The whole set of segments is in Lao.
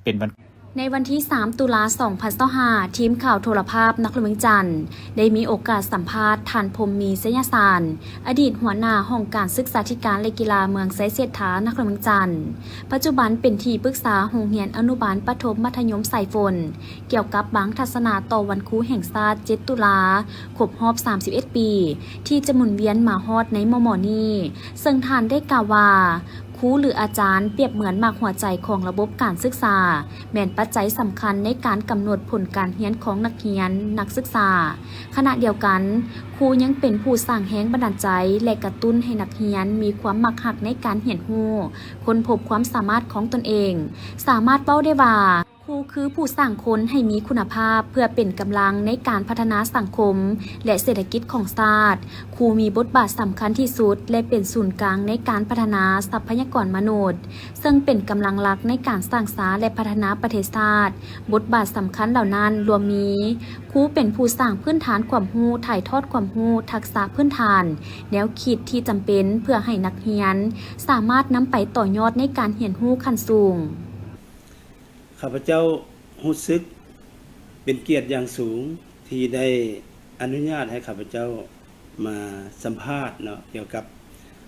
ປັນວັນ ໃນວັນທີສາມ ຕຸລາ ສອງພັນຊາວຫ້າ ທີມຂ່າວໂທລະພາບນະຄອນຫຼວງວຽງຈັນ ໄດ້ມີໂອກາດສຳພາດທ່ານ ພົມມີ ໄຊຍະສານ ອະດີດຫົວໜ້າຫ້ອງການສຶກສາທິການ ແລະ ກິລາເມືອງໄຊເສດຖາ ນະຄອນຫຼວງວຽງຈັນ, ປັດຈຸບັນເປັນທີ່ປຶກສາໂຮງຮຽນອະນຸບານປະຖົມມັດທະຍົມສາຍຝົນ ກ່ຽວກັບບາງທັດສະນະຕໍ່ວັນຄູແຫ່ງຊາດ ເຈັດ ຕຸລາ ຄົບຮອບ ສາມສິບເອັດ ປີ ທີ່ຈະໝູນວຽນມາຮອດໃນມໍ່ໆນີ້, ເຊິ່ງທ່ານໄດ້ກ່າວວ່າ ຄູ ຫຼື ອາຈານ ປຽບເໝືອນໝາກຫົວໃຈຂອງລະບົບການສຶກສາ, ແມ່ນປັດໄຈສຳຄັນໃນການກຳນົດຜົນການຮຽນຂອງນັກຮຽນ, ນັກສຶກສາ. ຂະນະດຽວກັນ, ຄູຍັງເປັນຜູ້ສ້າງແຮງບັນດານໃຈ ແລະ ກະຕຸ້ນໃຫ້ນັກຮຽນມີຄວາມມັກຮັກໃນການຮຽນຮູ້, ຄົ້ນພົບຄວາມສາມາດຂອງຕົນເອງ. ສາມາດເວົ້າໄດ້ວ່າ, ຄູຄືຜູ້ສ້າງຄົນໃຫ້ມີຄຸນນະພາບ ເພື່ອເປັນກຳລັງໃນການພັດທະນາສັງຄົມ ແລະ ເສດຖະກິດຂອງຊາດ. ຄູມີບົດບາດສຳຄັນທີ່ສຸດ ແລະ ເປັນສູນກາງໃນການພັດທະນາຊັບພະຍາກອນມະນຸດ, ເຊິ່ງເປັນກຳລັງຫຼັກໃນການສ້າງສາ ແລະ ພັດທະນາປະເທດຊາດ. ບົດບາດສຳຄັນເຫຼົ່ານັ້ນລວມມີ, ຄູເປັນຜູ້ສ້າງພື້ນຖານຄວາມຮູ້, ຖ່າຍທອດຄວາມຮູ້, ທັກສະພື້ນຖານ, ແນວຄິດທີ່ຈຳເປັນເພື່ອໃຫ້ນັກຮຽນສາມາດນຳໄປຕໍ່ຍອດໃນການຮຽນຮູ້ຂັ້ນສູງ. ຂ້າພະເຈົ້າຮູ້ສຶກເປັນກຽດຢ່າງສູງທີ່ໄດ້ອະນຸຍາດໃຫ້ຂ້າພະເຈົ້າມາສຳພາດເນາະ ກ່ຽວກັບ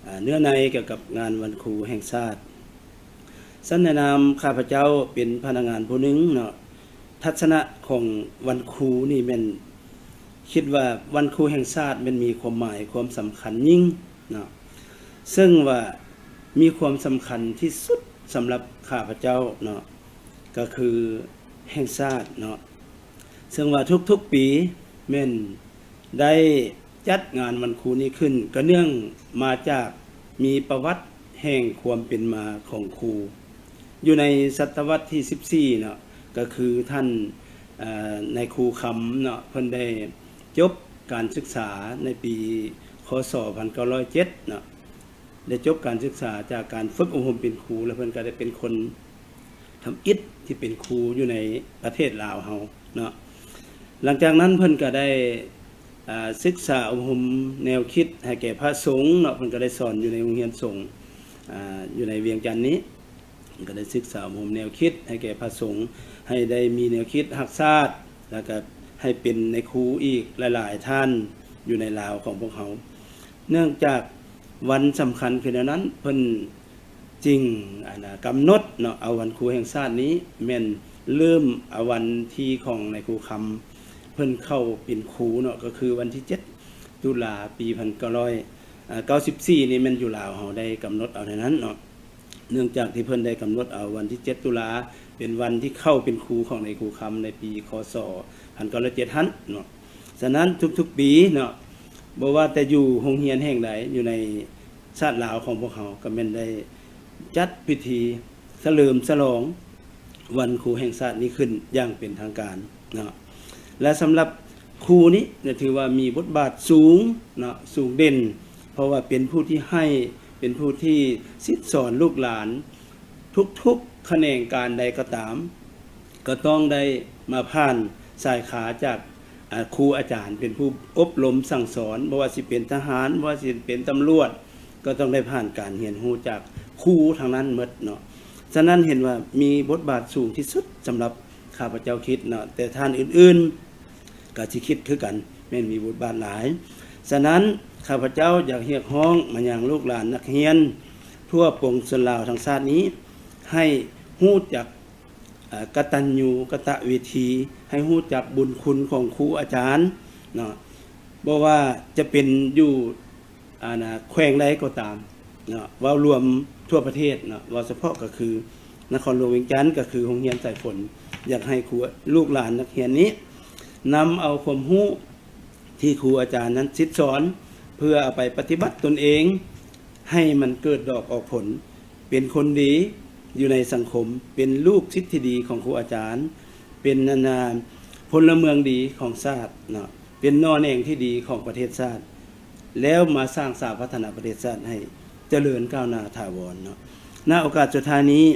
ອາ ເນື້ອໃນກ່ຽວກັບງານວັນຄູແຫ່ງຊາດ. ສັນນະນາມ ຂ້າພະເຈົ້າເປັນພະນັກງານຜູ້ໜຶ່ງເນາະ, ທັດສະນະຂອງວັນຄູນີ້ແມ່ນ ຄິດວ່າວັນຄູແຫ່ງຊາດແມ່ນມີຄວາມໝາຍຄວາມສຳຄັນຍິ່ງເນາະ, ເຊິ່ງວ່າມີຄວາມສຳຄັນທີ່ສຸດສຳລັບຂ້າພະເຈົ້າເນາະ ກໍຄືແຫ່ງຊາດເນາະ, ເຊິ່ງວ່າທຸກໆປີແມ່ນໄດ້ຈັດງານວັນຄູນີ້ຂຶ້ນ ກໍເນື່ອງມາຈາກມີປະຫວັດແຫ່ງຄວາມເປັນມາຂອງຄູ. ຢູ່ໃນສະຕະວັດທີສິບສີ່ເນາະ ກໍຄືທ່ານ ເອີ ນາຍຄູຄຳເນາະ ເພິ່ນໄດ້ຈົບການສຶກສາໃນປີ ຄ.ສ. ພັນເກົ້າຮ້ອຍເຈັດເນາະ, ໄດ້ຈົບການສຶກສາຈາກການຝຶກອົບຮົມເປັນຄູ ແລ້ວເພິ່ນກໍໄດ້ເປັນຄົນທຳອິດທີ່ເປັນຄູຢູ່ໃນປະເທດລາວເຮົາເນາະ. ຫຼັງຈາກນັ້ນເພິ່ນກໍໄດ້ ອາ ສຶກສາອົບຮົມແນວຄິດໃຫ້ແກ່ພະສົງເນາະ, ເພິ່ນກໍໄດ້ສອນຢູ່ໃນໂຮງຮຽນສົງ ອາ ຢູ່ໃນວຽງຈັນນີ້. ກໍໄດ້ສຶກສາອົບຮົມແນວຄິດໃຫ້ແກ່ພະສົງ ໃຫ້ໄດ້ມີແນວຄິດຮັກຊາດ ແລ້ວກໍໃຫ້ເປັນນາຍຄູອີກຫຼາຍໆທ່ານຢູ່ໃນລາວຂອງພວກເຮົາ. ເນື່ອງຈາກວັນສຳຄັນຄືແນວນັ້ນ ເພິ່ນຈຶ່ງ ອັນນ່າ ກຳນົດເນາະ ເອົາວັນຄູແຫ່ງຊາດນີ້ແມ່ນເລີ່ມເອົາວັນທີຂອງນາຍຄູຄຳ ເພິ່ນເຂົ້າເປັນຄູເນາະ ກໍຄືວັນທີເຈັດ ຕຸລາ ປີ ພັນເກົ້າຮ້ອຍ ເກົ້າສິບສີ່ນີ້ແມ່ນຢູ່ລາວເຮົາໄດ້ກຳນົດເອົາແນວນັ້ນເນາະ, ເນື່ອງຈາກທີ່ເພິ່ນໄດ້ກຳນົດເອົາວັນທີເຈັດ ຕຸລາ ເປັນວັນທີ່ເຂົ້າເປັນຄູຂອງນາຍຄູຄຳໃນປີ ຄ.ສ. ພັນເກົ້າຮ້ອຍເຈັດຫັ້ນເນາະ. ສະນັ້ນທຸກໆປີເນາະ ບໍ່ວ່າແຕ່ຢູ່ໂຮງຮຽນແຫ່ງໃດ ຢູ່ໃນຊາດລາວຂອງພວກເຮົາ ກໍແມ່ນໄດ້ຈັດພິທີສະເຫຼີມສະຫຼອງ ວັນຄູແຫ່ງຊາດນີ້ຂຶ້ນຢ່າງເປັນທາງການເນາະ ແລະ ສຳລັບຄູນີ້ນະ ຖືວ່າມີບົດບາດສູງເນາະ ສູງເດັ່ນ ເພາະວ່າເປັນຜູ້ທີ່ໃຫ້ ເປັນຜູ້ທີ່ສິດສອນລູກຫຼານ ທຸກໆຂະແໜງການໃດກໍຕາມ ກໍຕ້ອງໄດ້ມາຜ່ານສາຍຂາຈາກ ອາ ຄູອາຈານ ເປັນຜູ້ອົບຮົມສັ່ງສອນ ບໍ່ວ່າຊິເປັນທະຫານ ບໍ່ວ່າຊິເປັນຕຳຫຼວດ ກໍຕ້ອງໄດ້ຜ່ານການຮຽນຮູ້ຈາກຄູທັງນັ້ນໝົດເນາະ. ສະນັ້ນເຫັນວ່າມີບົດບາດສູງທີ່ສຸດສຳລັບຂ້າພະເຈົ້າຄິດເນາະ, ແຕ່ທ່ານອື່ນໆກໍຊິຄິດຄືກັນ ແມ່ນມີບົດບາດຫຼາຍ. ສະນັ້ນ ຂ້າພະເຈົ້າຢາກຮຽກຮ້ອງມາຍັງລູກຫຼານນັກຮຽນທົ່ວປວງຊົນລາວທັງຊາດນີ້ ໃຫ້ຮູ້ຈັກ ອາ ກະຕັນຍູກະຕະເວທີ ໃຫ້ຮູ້ຈັກບຸນຄຸນຂອງຄູອາຈານເນາະ, ບໍ່ວ່າຈະເປັນຢູ່ ອາ ນາ ແຂວງໃດກໍຕາມເນາະ, ເວົ້າລວມທົ່ວປະເທດເນາະ, ເວົ້າສະເພາະກໍຄືນະຄອນຫຼວງວຽງຈັນ ກໍຄືໂຮງຮຽນສາຍຝົນ. ຢາກໃຫ້ຄູ ລູກຫຼານນັກຮຽນນີ້ ນຳເອົາຄວາມຮູ້ທີ່ຄູອາຈານນັ້ນສິດສອນ ເພື່ອເອົາໄປປະຕິບັດຕົນເອງ ໃຫ້ມັນເກີດດອກອອກຜົນ ເປັນຄົນດີຢູ່ໃນສັງຄົມ, ເປັນລູກສິດທີ່ດີຂອງຄູອາຈານ, ເປັນ ອັນນ່າ ພົນລະເມືອງດີຂອງຊາດເນາະ, ເປັນໜໍ່ແໜງທີ່ດີຂອງປະເທດຊາດ, ແລ້ວມາສ້າງສາພັດທະນາປະເທດຊາດໃຫ້ຈະເລີນກ້າວໜ້າຖາວອນເນາະ. ນະໂອກາດສຸດທ້າຍນີ້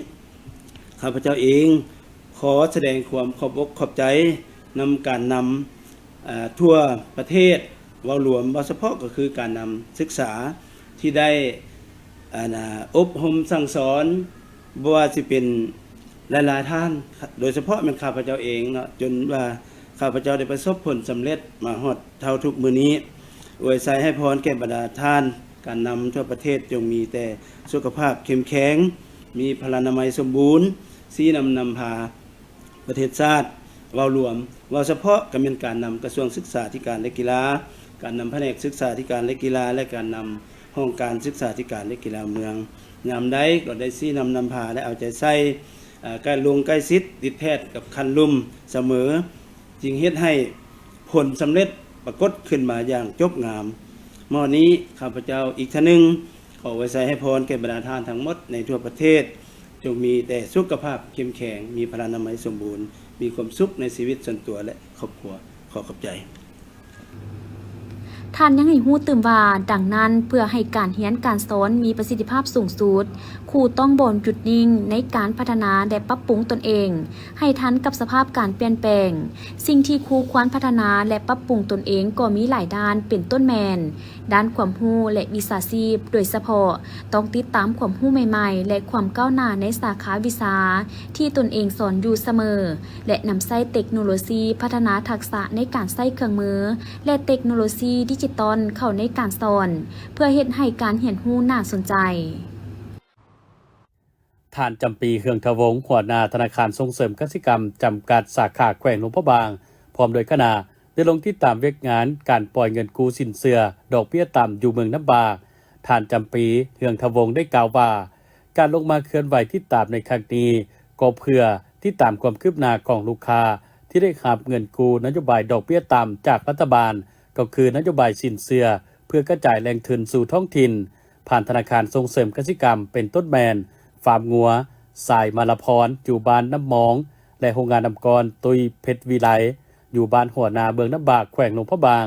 ຂ້າພະເຈົ້າເອງຂໍສະແດງຄວາມຂອບອົກຂອບໃຈນຳການນຳ ເອີ ທົ່ວປະເທດເວົ້າລວມ, ເວົ້າສະເພາະກໍຄືການນຳສຶກສາທີ່ໄດ້ ອັນນ່າ ອົບຮົມສັ່ງສອນ, ບໍ່ວ່າຊິເປັນ ຫຼາຍໆທ່ານ ໂດຍສະເພາະແມ່ນຂ້າພະເຈົ້າເອງເນາະ ຈົນວ່າຂ້າພະເຈົ້າໄດ້ປະສົບຜົນສຳເລັດມາຮອດເທົ່າທຸກມື້ນີ້. ອວຍໄຊໃຫ້ພອນແກ່ບັນດາທ່ານການນຳທົ່ວປະເທດ ຈົ່ງມີແຕ່ສຸຂະພາບເຂັ້ມແຂງ, ມີພະລານາໄມສົມບູນ, ຊີ້ນຳນຳພາ ປະເທດຊາດເວົ້າລວມ, ເວົ້າສະເພາະກໍແມ່ນການນຳກະຊວງສຶກສາທິການ ແລະ ກິລາ, ການນຳພະແນກສຶກສາທິການ ແລະ ກິລາ ແລະ ການນຳຫ້ອງການສຶກສາທິການ ແລະ ກິລາເມືອງ. ຍາມໃດກໍໄດ້ຊີ້ນຳນຳພາ ແລະ ເອົາໃຈໃສ່ ເອີ ໃກ້ ລົງໃກ້ຊິດຕິດແທດກັບຂັ້ນລຸ່ມສະເໝີ, ຈຶ່ງເຮັດໃຫ້ຜົນສຳເລັດປາກົດຂຶ້ນມາຢ່າງຈົບງາມ. ມາຮອດນີ້ ຂ້າພະເຈົ້າອີກເທື່ອໜຶ່ງ ຂໍອວຍໄຊໃຫ້ພອນແກ່ບັນດາທ່ານທັງໝົດໃນທົ່ວປະເທດ, ຈົ່ງມີແຕ່ສຸຂະພາບເຂັ້ມແຂງ, ມີພະລານາໄມສົມບູນ, ມີຄວາມສຸກໃນຊີວິດສ່ວນຕົວ ແລະ ຄອບຄົວ. ຂໍຂອບໃຈ. ທ່ານຍັງໃຫ້ຮູ້ຕື່ມວ່າ, ດັ່ງນັ້ນ, ເພື່ອໃຫ້ການຮຽນການສອນມີປະສິດທິພາບສູງສຸດ, ຄູຕ້ອງບໍ່ຢຸດນິ່ງໃນການພັດທະນາ ແລະ ປັບປຸງຕົນເອງ ໃຫ້ທັນກັບສະພາບການປ່ຽນແປງ. ສິ່ງທີ່ຄູຄວນພັດທະນາ ແລະ ປັບປຸງຕົນເອງກໍມີຫຼາຍດ້ານ, ເປັນຕົ້ນແມ່ນ ດ້ານຄວາມຮູ້ ແລະ ວິຊາຊີບ, ໂດຍສະເພາະຕ້ອງຕິດຕາມຄວາມຮູ້ໃໝ່ໆ ແລະ ຄວາມກ້າວໜ້າໃນສາຂາວິຊາທີ່ຕົນເອງສອນຢູ່ສະເໝີ ແລະ ນຳໃຊ້ເຕັກໂນໂລຊີພັດທະນາທັກສະໃນການໃຊ້ເຄື່ອງມື ແລະ ເຕັກໂນໂລຊີດິຈິຕອນເຂົ້າໃນການສອນ ເພື່ອເຮັດໃຫ້ການຮຽນຮູ້ໜ້າສົນໃຈ. ທ່ານ ຈຳປີ ເຮືອງທະວົງ ຫົວໜ້າທະນາຄານສົ່ງເສີມກະສິກຳຈຳກັດ ສາຂາແຂວງຫຼວງພະບາງ ພ້ອມດ້ວຍຄະນະ ໄດ້ລົງຕິດຕາມວຽກງານການປ່ອຍເງິນກູ້ສິນເຊື່ອດອກເບ້ຍຕ່ຳຢູ່ເມືອງນ້ຳບາກ. ທ່ານ ຈຳປີ ເຮືອງທະວົງ ໄດ້ກ່າວວ່າ ການລົງມາເຄື່ອນໄຫວຕິດຕາມໃນຄັ້ງນີ້ ກໍເພື່ອຕິດຕາມຄວາມຄືບໜ້າຂອງລູກຄ້າທີ່ໄດ້ຮັບເງິນກູ້ນະໂຍບາຍດອກເບ້ຍຕ່ຳຈາກລັດຖະບານ, ກໍຄືນະໂຍບາຍສິນເຊື່ອເພື່ອກະຈາຍແຫຼ່ງທຶນສູ່ທ້ອງຖິ່ນ ຜ່ານທະນາຄານສົ່ງເສີມກະສິກຳ ເປັນຕົ້ນແມ່ນ ຟາມງົວ ສາຍມາລະພອນ ຢູ່ບ້ານນ້ຳມອງ ແລະ ໂຮງງານນ້ຳກ້ອນຕຸ້ຍເພັດວິໄລ ຢູ່ບ້ານຫົວນາ ເມືອງນ້ຳບາກ ແຂວງຫຼວງພະບາງ.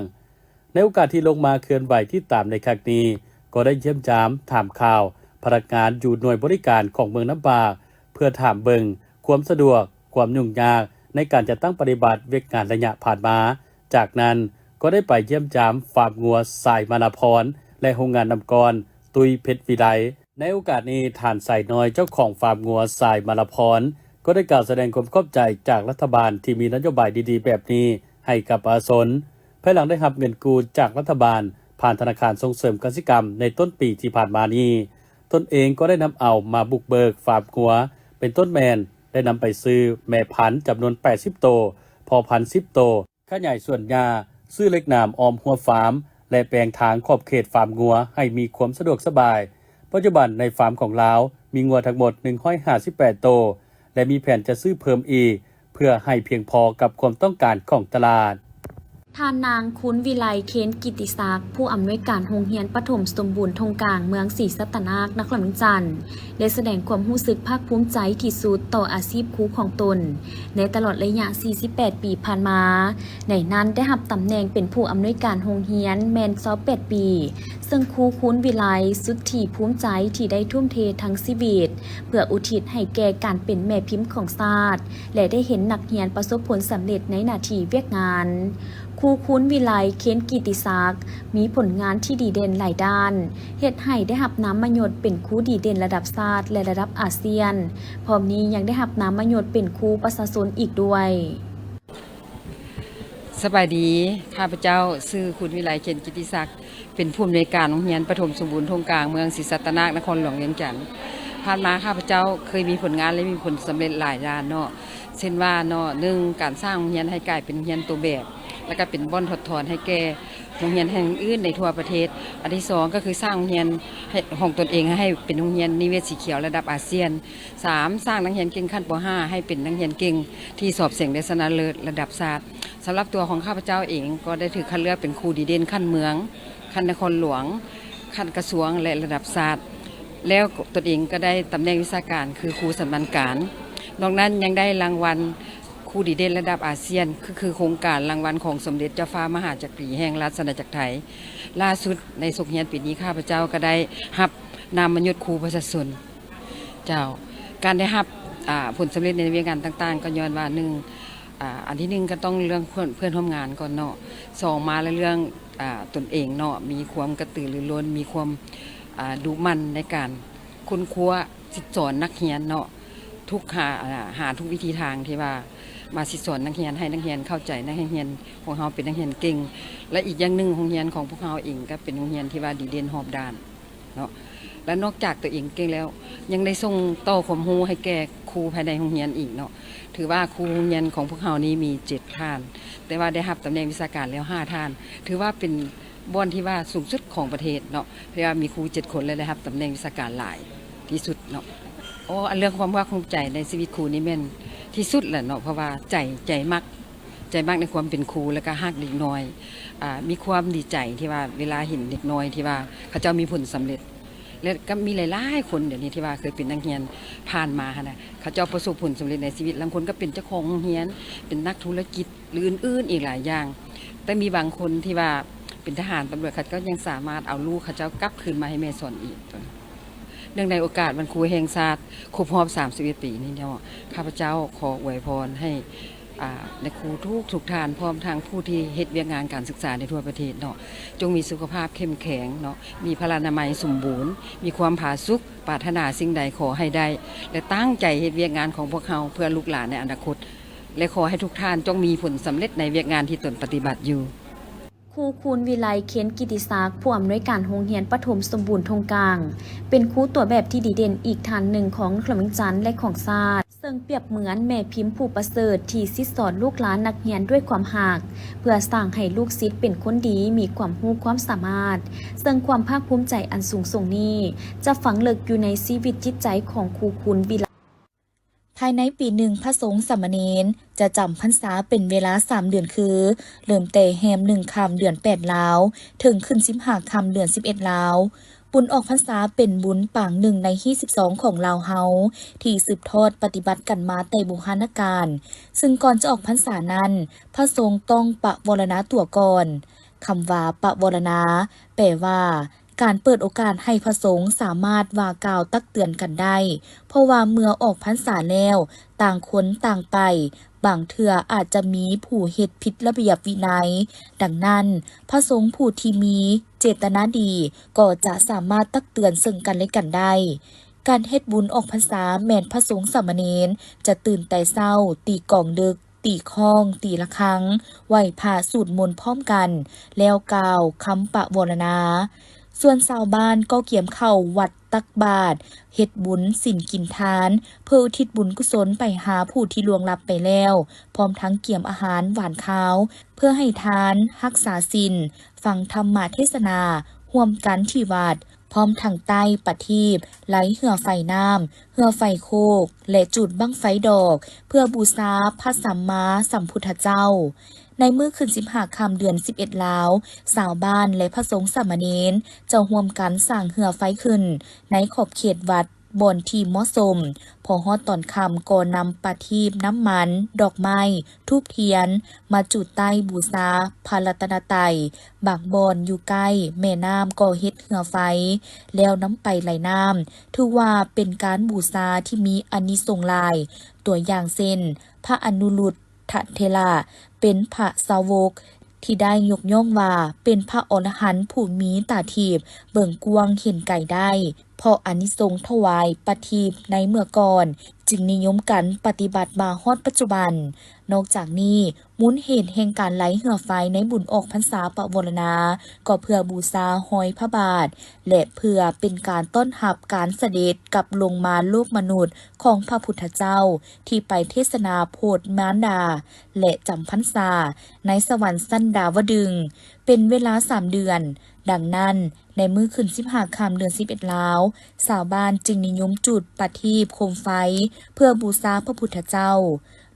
ໃນໂອກາດທີ່ລົງມາເຄື່ອນໄຫວຕິດຕາມໃນຄັ້ງນີ້, ກໍໄດ້ຢ້ຽມຢາມຖາມຂ່າວພະນັກງານຢູ່ໜ່ວຍບໍລິການຂອງເມືອງນ້ຳບາກ ເພື່ອຖາມເບິ່ງຄວາມສະດວກ, ຄວາມຫຍຸ້ງຍາກໃນການຈັດຕັ້ງປະຕິບັດວຽກງານໄລຍະຜ່ານມາ. ຈາກນັ້ນກໍໄດ້ໄປຢ້ຽມຢາມຟາມງົວສາຍມາລະພອນ ແລະ ໂຮງງານນ້ຳກ້ອນຕຸ້ຍເພັດວິໄລ. ໃນໂອກາດນີ້, ທ່ານ ສາຍນ້ອຍ ເຈົ້າຂອງຟາມງົວສາຍມາລະພອນ ກໍໄດ້ກ່າວສະແດງຄວາມຂອບໃຈຈາກລັດຖະບານທີ່ມີນະໂຍບາຍດີໆແບບນີ້ໃຫ້ກັບປະຊາຊົນ, ພາຍຫຼັງໄດ້ຮັບເງິນກູ້ຈາກລັດຖະບານຜ່ານທະນາຄານສົ່ງເສີມກະສິກຳໃນຕົ້ນປີທີ່ຜ່ານມານີ້, ຕົນເອງກໍໄດ້ນຳເອົາມາບຸກເບີກຟາມງົວ ເປັນຕົ້ນແມ່ນໄດ້ນຳໄປຊື້ແມ່ພັນຈຳນວນແປດສິບໂຕ, ພໍ່ພັນສິບໂຕ, ຂະຫຍາຍສວນຫຍ້າ, ຊື້ເຫຼັກໜາມອ້ອມຮົ້ວຟາມ ແລະ ແປງທາງຂອບເຂດຟາມງົວໃຫ້ມີຄວາມສະດວກສະບາຍ. ປັດຈຸບັນໃນຟາມຂອງລາວມີງົວທັງໝົດໜຶ່ງຮ້ອຍຫ້າສິບແປດໂຕ ແລະ ມີແຜນຈະຊື້ເພີ່ມອີກ ເພື່ອໃຫ້ພຽງພໍກັບຄວາມຕ້ອງການຂອງຕະຫຼາດ. ທ່ານນາງ ຄຸນວິໄລ ເຄນກິດຕິສັກ ຜູ້ອຳນວຍການໂຮງຮຽນປະຖົມສົມບູນທົ່ງກາງ ເມືອງສີສັດຕະນາກ ນະຄອນຫຼວງວຽງຈັນ ໄດ້ສະແດງຄວາມຮູ້ສຶກພາກພູມໃຈທີ່ສຸດຕໍ່ອາຊີບຄູຂອງຕົນ ໃນຕະຫຼອດໄລຍະສີ່ສິບແປດປີຜ່ານມາ, ໃນນັ້ນໄດ້ຮັບຕຳແໜ່ງເປັນຜູ້ອຳນວຍການໂຮງຮຽນແມ່ນຊາວແປດປີ, ເຊິ່ງຄູ ຄຸນວິໄລ ສຸດທີ່ພູມໃຈທີ່ໄດ້ທຸ່ມເທທັງຊີວິດ ເພື່ອອຸທິດໃຫ້ແກ່ການເປັນແມ່ພິມຂອງຊາດ ແລະ ໄດ້ເຫັນນັກຮຽນປະສົບຜົນສຳເລັດໃນໜ້າທີ່ວຽກງານ. ຄູ ຄຸນວິໄລ ເຄນກິດຕິສັກ ມີຜົນງານທີ່ດີເດັ່ນຫຼາຍດ້ານ, ເຮັດໃຫ້ໄດ້ຮັບນາມມະຍົດເປັນຄູດີເດັ່ນລະດັບຊາດ ແລະ ລະດັບອາຊຽນ, ພ້ອມນີ້ຍັງໄດ້ຮັບນາມມະຍົດເປັນຄູປະຊາຊົນອີກດ້ວຍ. ສະບາຍດີ, ຂ້າພະເຈົ້າຊື່ ຄຸນວິໄລ ເຄນກິດຕິສັກ, ເປັນຜູ້ອຳນວຍການໂຮງຮຽນປະຖົມສົມບູນທົ່ງກາງ ເມືອງສີສັດຕະນາກ ນະຄອນຫຼວງວຽງຈັນ. ຜ່ານມາຂ້າພະເຈົ້າເຄີຍມີຜົນງານ ແລະ ມີຜົນສຳເລັດຫຼາຍດ້ານເນາະ, ເຊັ່ນວ່າເນາະ, ໜຶ່ງ ການສ້າງໂຮງຮຽນໃຫ້ກາຍເປັນໂຮງຮຽນໂຕແບບ ແລະ ກະເປັນບ່ອນຖອດຖອນໃຫ້ແກ່ໂຮງຮຽນແຫ່ງອື່ນໃນທົ່ວປະເທດ. ອັນທີສອງ ກໍຄືສ້າງໂຮງຮຽນໃຫ້ ຂອງຕົນເອງໃຫ້ເປັນໂຮງຮຽນນິເວດສີຂຽວລະດັບອາຊຽນ. ສາມ ສ້າງນັກຮຽນເກັ່ງຂັ້ນ ປໍຫ້າ ໃຫ້ເປັນນັກຮຽນເກັ່ງທີ່ສອບເສັງໄດ້ຊະນະເລີດລະດັບຊາດ. ສຳລັບຕົວຂອງຂ້າພະເຈົ້າເອງກໍໄດ້ຖືກຄັດເລືອກເປັນຄູດີເດັ່ນຂັ້ນເມືອງ, ຂັ້ນນະຄອນຫຼວງ, ຂັ້ນກະຊວງ ແລະ ລະດັບຊາດ, ແລ້ວຕົນເອງກໍໄດ້ຕຳແໜ່ງວິຊາການຄືຄູສຳນານການ. ນອກນັ້ນຍັງໄດ້ລາງວັນຄູດີເດັ່ນລະດັບອາຊຽນ, ຄື ຄືໂຄງການລາງວັນຂອງສົມເດັດເຈົ້າຟ້າມະຫາຈັກກະຣີແຫ່ງລາຊະອານາຈັກໄທ. ລ່າສຸດໃນສົກຮຽນປີນີ້ ຂ້າພະເຈົ້າກໍໄດ້ຮັບນາມມະຍົດຄູປະຊາຊົນ. ເຈົ້າ, ການໄດ້ຮັບ, ອາ, ຜົນສຳເລັດໃນວຽກງານຕ່າງໆ ກໍຍ້ອນວ່າ ໜຶ່ງ, ອາ, ອັນທີໜຶ່ງກໍຕ້ອງເລື່ອງເພື່ອນ, ເພື່ອນຮ່ວມງານກ່ອນເນາະ, ສອງ ມາແລ້ວເລື່ອງ, ອາ, ຕົນເອງເນາະ, ມີຄວາມກະຕືລືລົ້ນ, ມີຄວາມ, ອາ, ດຸໝັ່ນໃນການຄົ້ນຄວ້າສິດສອນນັກຮຽນເນາະ, ທຸກ ຫາ ຫາທຸກວິທີທາງທີ່ວ່າມາສິດສອນນັກຮຽນ ໃຫ້ນັກຮຽນເຂົ້າໃຈ ໃຫ້ນັກຮຽນຂອງເຮົາເປັນນັກຮຽນເກັ່ງ ແລະ ອີກຢ່າງໜຶ່ງ ໂຮງຮຽນຂອງພວກເຮົາເອງກໍເປັນໂຮງຮຽນທີ່ວ່າດີເດັ່ນຮອບດ້ານເນາະ ແລະ ນອກຈາກຕົວເອງເກັ່ງແລ້ວ ຍັງໄດ້ສົ່ງຕໍ່ຄວາມຮູ້ໃຫ້ແກ່ຄູພາຍໃນໂຮງຮຽນອີກເນາະ. ຖືວ່າຄູໂຮງຮຽນຂອງພວກເຮົານີ້ມີເຈັດທ່ານ ແຕ່ວ່າໄດ້ຮັບຕຳແໜ່ງວິຊາການແລ້ວຫ້າທ່ານ ຖືວ່າເປັນບ່ອນທີ່ວ່າສູງສຸດຂອງປະເທດເນາະ ເພາະວ່າມີຄູເຈັດຄົນ ແລະ ໄດ້ຮັບຕຳແໜ່ງວິຊາການຫຼາຍ ທີ່ສຸດເນາະ. ອໍ ອັນເລື່ອງຄວາມພາກພູມໃຈໃນຊີວິດຄູນີ້ແມ່ນທີ່ສຸດແຫຼະເນາະ ເພາະວ່າໃຈ ໃຈມັກ ໃຈມັກໃນຄວາມເປັນຄູ ແລ້ວກະຮັກເດັກນ້ອຍ ອາ ມີຄວາມດີໃຈທີ່ວ່າເວລາເຫັນເດັກນ້ອຍທີ່ວ່າເຂົາເຈົ້າມີຜົນສຳເລັດ ແລະ ກໍມີຫຼາຍໆຄົນດຽວນີ້ທີ່ວ່າເຄີຍເປັນນັກຮຽນຜ່ານມາຫັ້ນນະ ເຂົາເຈົ້າປະສົບຜົນສຳເລັດໃນຊີວິດ ລາງຄົນກໍເປັນເຈົ້າຂອງໂຮງຮຽນ ເປັນນັກທຸລະກິດ ຫຼື ອື່ນໆອີກຫຼາຍຢ່າງ ແຕ່ມີບາງຄົນທີ່ວ່າເປັນທະຫານຕຳຫຼວດ ເຂົາກໍຍັງສາມາດເອົາລູກເຂົາເຈົ້າກັບຄືນມາໃຫ້ແມ່ສອນອີກ. ເນື່ອງໃນໂອກາດວັນຄູແຫ່ງຊາດຄົບຮອບສາມສິບເອັດປີນີ້ເນາະ ຂ້າພະເຈົ້າຂໍອວຍພອນໃຫ້ ອາ ນັກຄູທຸກໆທ່ານ ພ້ອມທັງຜູ້ທີ່ເຮັດວຽກງານການສຶກສາໃນທົ່ວປະເທດເນາະ ຈົ່ງມີສຸຂະພາບເຂັ້ມແຂງເນາະ ມີພະລານາໄມສົມບູນ ມີຄວາມຜາສຸກ ປາດຖະໜາສິ່ງໃດຂໍໃຫ້ໄດ້ ແລະ ຕັ້ງໃຈເຮັດວຽກງານຂອງພວກເຮົາເພື່ອລູກຫຼານໃນອະນາຄົດ ແລະ ຂໍໃຫ້ທຸກທ່ານຈົ່ງມີຜົນສຳເລັດໃນວຽກງານທີ່ຕົນປະຕິບັດຢູ່. ຄູຄູນ ວິໄລ ເຄນ ກິດຕິສັກ ຜູ້ອຳນວຍການໂຮງຮຽນປະຖົມສົມບູນທົ່ງກາງ ເປັນຄູຕົວແບບທີ່ດີເດັ່ນອີກທ່ານໜຶ່ງຂອງນະຄອນຫຼວງວຽງຈັນ ແລະ ຂອງຊາດ ເຊິ່ງປຽບເໝືອນແມ່ພິມຜູ້ປະເສີດທີ່ສິດສອນລູກຫຼານນັກຮຽນດ້ວຍຄວາມຮັກ ເພື່ອສ້າງໃຫ້ລູກສິດເປັນຄົນດີ ມີຄວາມຮູ້ຄວາມສາມາດ ເຊິ່ງຄວາມພາກພູມໃຈອັນສູງສົ່ງນີ້ ຈະຝັງເລິກຢູ່ໃນຊີວິດຈິດໃຈຂອງຄູຄູນ ວິໄລ. ພາຍໃນປີໜຶ່ງ ພະສົງສາມະເນນຈະຈຳພັນສາເປັນເວລາສາມເດືອນ ຄື ເລີ່ມແຕ່ແຮມໜຶ່ງຄ່ຳເດືອນແປດລາວ ເຖິງຂຶ້ນສິບຫ້າຄ່ຳເດືອນສິບເອັດລາວ. ບຸນອອກພັນສາເປັນບຸນປາງໜຶ່ງໃນຮີດສິບສອງຂອງລາວເຮົາ ທີ່ສືບທອດປະຕິບັດກັນມາແຕ່ບູຮານະການ, ຊຶ່ງກ່ອນຈະອອກພັນສານັ້ນ ພະສົງຕ້ອງປະວໍລະນາຕົວກ່ອນ. ຄຳວ່າປະວໍລະນາ ແປວ່າ ການເປີດໂອກາດໃຫ້ພະສົງສາມາດວ່າກ່າວຕັກເຕືອນກັນໄດ້, ເພາະວ່າເມື່ອອອກພັນສາແລ້ວ ຕ່າງຄົນຕ່າງໄປ, ບາງເທື່ອອາດຈະມີຜູ້ເຮັດຜິດລະບຽບວິໄນ. ດັ່ງນັ້ນ, ພະສົງຜູ້ທີ່ມີເຈດຕະນາດີກໍຈະສາມາດຕັກເຕືອນເຊິ່ງກັນແລະກັນໄດ້. ການເຮັດບຸນອອກພັນສາແມ່ນພະສົງສາມະເນນຈະຕື່ນແຕ່ເຊົ້າ, ຕີກອງດຶກ, ຕີຄ້ອງ, ຕີລະຄັງ, ໄຫວ້ພະ, ສູດມົນພ້ອມກັນ, ແລ້ວກ່າວຄຳປະວໍລະນາ. ສ່ວນຊາວບ້ານກໍກຽມເຂົ້າວັດຕັກບາດ, ເຮັດບຸນສິນກິນທານ ເພື່ອອຸທິດບຸນກຸສົນໄປຫາຜູ້ທີ່ລ່ວງລັບໄປແລ້ວ, ພ້ອມທັງກຽມອາຫານຫວານຄາວ ເພື່ອໃຫ້ທານ, ຮັກສາສິນ, ຟັງທຳມະເທສະນາຮ່ວມກັນທີ່ວັດ, ພ້ອມທັງໄຕ້ປະທີບ, ໄລ່ເຮືອໄຟນ້ຳ, ເຮືອໄຟໂຄກ ແລະ ຈູດບັ້ງໄຟດອກ ເພື່ອບູຊາພະສຳມາສຳພຸດທະເຈົ້າ. ໃນມື້ຂຶ້ນສິບຫ້າຄ່ຳເດືອນສິບເອັດລາວ, ຊາວບ້ານ ແລະ ພະສົງສາມະເນນ ຈະຮ່ວມກັນສ້າງເຮືອໄຟຂຶ້ນໃນຂອບເຂດວັດ ບ່ອນທີ່ເໝາະສົມ. ພໍຮອດຕອນຄ່ຳກໍນຳປະທີບ, ນ້ຳມັນ, ດອກໄມ້, ທູບທຽນ ມາຈູດໄຕ້ບູຊາພະລັດຕະນະໄຕ. ບາງບ່ອນຢູ່ໃກ້ແມ່ນ້ຳກໍເຮັດເຮືອໄຟ ແລ້ວນຳໄປໄລ່ນ້ຳ. ຖືວ່າເປັນການບູຊາທີ່ມີອານິສົງຫຼາຍ. ຕົວຢ່າງເຊັ່ນ, ພະອະນຸລຸດ ທະເຖລະ ເປັນພະສາວົກທີ່ໄດ້ຍົກຍ້ອງວ່າເປັນພະອໍລະຫັນຜູ້ມີຕາທິບ, ເບິ່ງກວ້າງເຫັນໄກໄດ້, ເພາະອານິສົງຖວາຍປະທີບໃນເມື່ອກ່ອນ, ຈຶ່ງນິຍົມກັນປະຕິບັດມາຮອດປັດຈຸບັນ. ນອກຈາກນີ້, ມູນເຫດແຫ່ງການໄລ່ເຮືອໄຟໃນບຸນອອກພັນສາປະວໍລະນາ ກໍເພື່ອບູຊາຮອຍພະບາດ ແລະ ເພື່ອເປັນການຕ້ອນຮັບການສະເດັດກັບລົງມາໂລກມະນຸດ ຂອງພະພຸດທະເຈົ້າ ທີ່ໄປເທສະນາໂຜດມານດາ ແລະ ຈຳພັນສາໃນສະຫວັນຊັ້ນດາວະດຶງ ເປັນເວລາສາມເດືອນ. ດັ່ງນັ້ນ, ໃນມື້ຂຶ້ນສິບຫ້າຄ່ຳເດືອນສິບເອັດລາວ, ຊາວບ້ານຈຶ່ງນິຍົມຈູດປະທີບໂຄມໄຟ ເພື່ອບູຊາພະພຸດທະເຈົ້າ.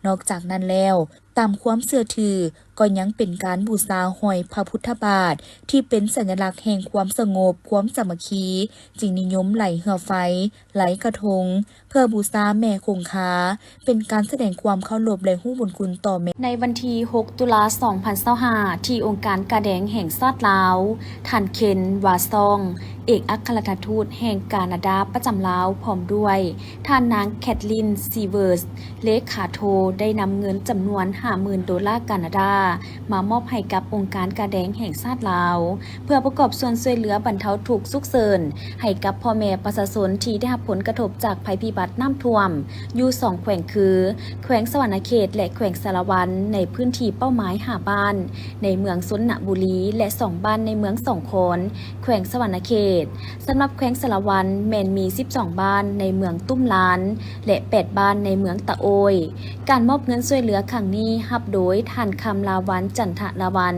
ນອກຈາກນັ້ນແລ້ວ, ຕາມຄວາມເຊື່ອຖື ກໍຍັງເປັນການບູຊາຮອຍພະພຸດທະບາດ ທີ່ເປັນສັນຍະລັກແຫ່ງຄວາມສະຫງົບ, ຄວາມສາມັກຄີ, ຈຶ່ງນິຍົມໄຫຼເຮືອໄຟ, ໄຫຼກະທົງ ເພື່ອບູຊາແມ່ຄົງຄາ, ເປັນການສະແດງຄວາມເຄົາລົບ ແລະ ຮູ້ບຸນຄຸນຕໍ່ແມ່. ໃນວັນທີຫົກ ຕຸລາ ສອງພັນຊາວຫ້າ ທີ່ອົງການກາແດງແຫ່ງຊາດລາວ, ທ່ານ ເຄນ ວາຊອງ ເອກອັກຄະລັດຖະທູດແຫ່ງການາດາປະຈຳລາວ ພ້ອມດ້ວຍທ່ານນາງ ແຄທລິນ ຊີເວີສ ເລຂາໂທ ໄດ້ນຳເງິນຈຳນວນຫ້າໝື່ນໂດລາການາດາ ມາມອບໃຫ້ກັບອົງການກາແດງແຫ່ງຊາດລາວ ເພື່ອປະກອບສ່ວນຊ່ວຍເຫຼືອບັນເທົາທຸກສຸກເສີນໃຫ້ກັບພໍ່ແມ່ປະຊາຊົນທີ່ໄດ້ຮັບຜົນກະທົບຈາກໄພພິບັດນ້ຳຖ້ວມ ຢູ່ສອງແຂວງຄື ແຂວງສະຫວັນນະເຂດ ແລະ ແຂວງສາລະວັນ ໃນພື້ນທີ່ເປົ້າໝາຍຫ້າບ້ານ ໃນເມືອງຊົນນະບູລີ ແລະ ສອງບ້ານໃນເມືອງສອງຄອນ ແຂວງສະຫວັນນະເຂດ. ສຳລັບແຂວງສາລະວັນແມ່ນມີສິບສອງບ້ານໃນເມືອງຕຸ້ມລານ ແລະ ແປດບ້ານໃນເມືອງຕະໂອ້ຍ. ການມອບເງິນຊ່ວຍເຫຼືອຄັ້ງນີ້ຮັບໂດຍທ່ານ ຄຳລາວັນ ຈັນທະລາວັນ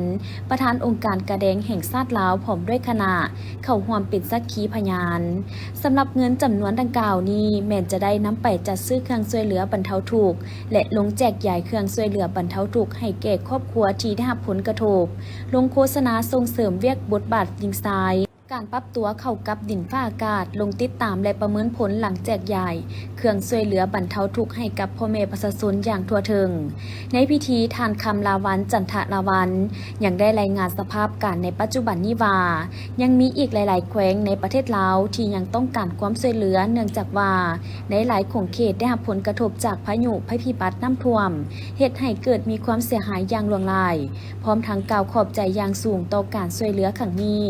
ປະທານອົງການກາແດງແຫ່ງຊາດລາວ ພ້ອມດ້ວຍຄະນະ ເຂົ້າຮ່ວມເປັນສັກຂີພະຍານ. ສຳລັບເງິນຈຳນວນດັ່ງກ່າວນີ້ ແມ່ນຈະໄດ້ນຳໄປຈັດຊື້ເຄື່ອງຊ່ວຍເຫຼືອບັນເທົາທຸກ ແລະ ລົງແຈກຢາຍເຄື່ອງຊ່ວຍເຫຼືອບັນເທົາທຸກໃຫ້ແກ່ຄອບຄົວທີ່ໄດ້ຮັບຜົນກະທົບ, ລົງໂຄສະນາສົ່ງເສີມວຽກບົດບາດຍິງຊາຍ, ການປັບຕົວເຂົ້າກັບດິນຟ້າອາກາດ, ລົງຕິດຕາມ ແລະ ປະເມີນຜົນຫຼັງແຈກຢາຍເຄື່ອງຊ່ວຍເຫຼືອບັນເທົາທຸກໃຫ້ກັບພໍ່ແມ່ປະຊາຊົນຢ່າງທົ່ວເຖິງ. ໃນພິທີ, ທ່ານ ຄຳລາວັນ ຈັນທະລາວັນ ຍັງໄດ້ລາຍງານສະພາບການໃນປັດຈຸບັນນີ້ວ່າ ຍັງມີອີກຫຼາຍໆແຂວງໃນປະເທດລາວທີ່ຍັງຕ້ອງການຄວາມຊ່ວຍເຫຼືອ, ເນື່ອງຈາກວ່າໃນຫຼາຍຂົງເຂດໄດ້ຮັບຜົນກະທົບຈາກພາຍຸໄພພິບັດນ້ຳຖ້ວມ, ເຮັດໃຫ້ເກີດມີຄວາມເສຍຫາຍຢ່າງຫຼວງຫຼາຍ, ພ້ອມທັງກ່າວຂອບໃຈຢ່າງສູງຕໍ່ການຊ່ວຍເຫຼືອຄັ້ງນີ້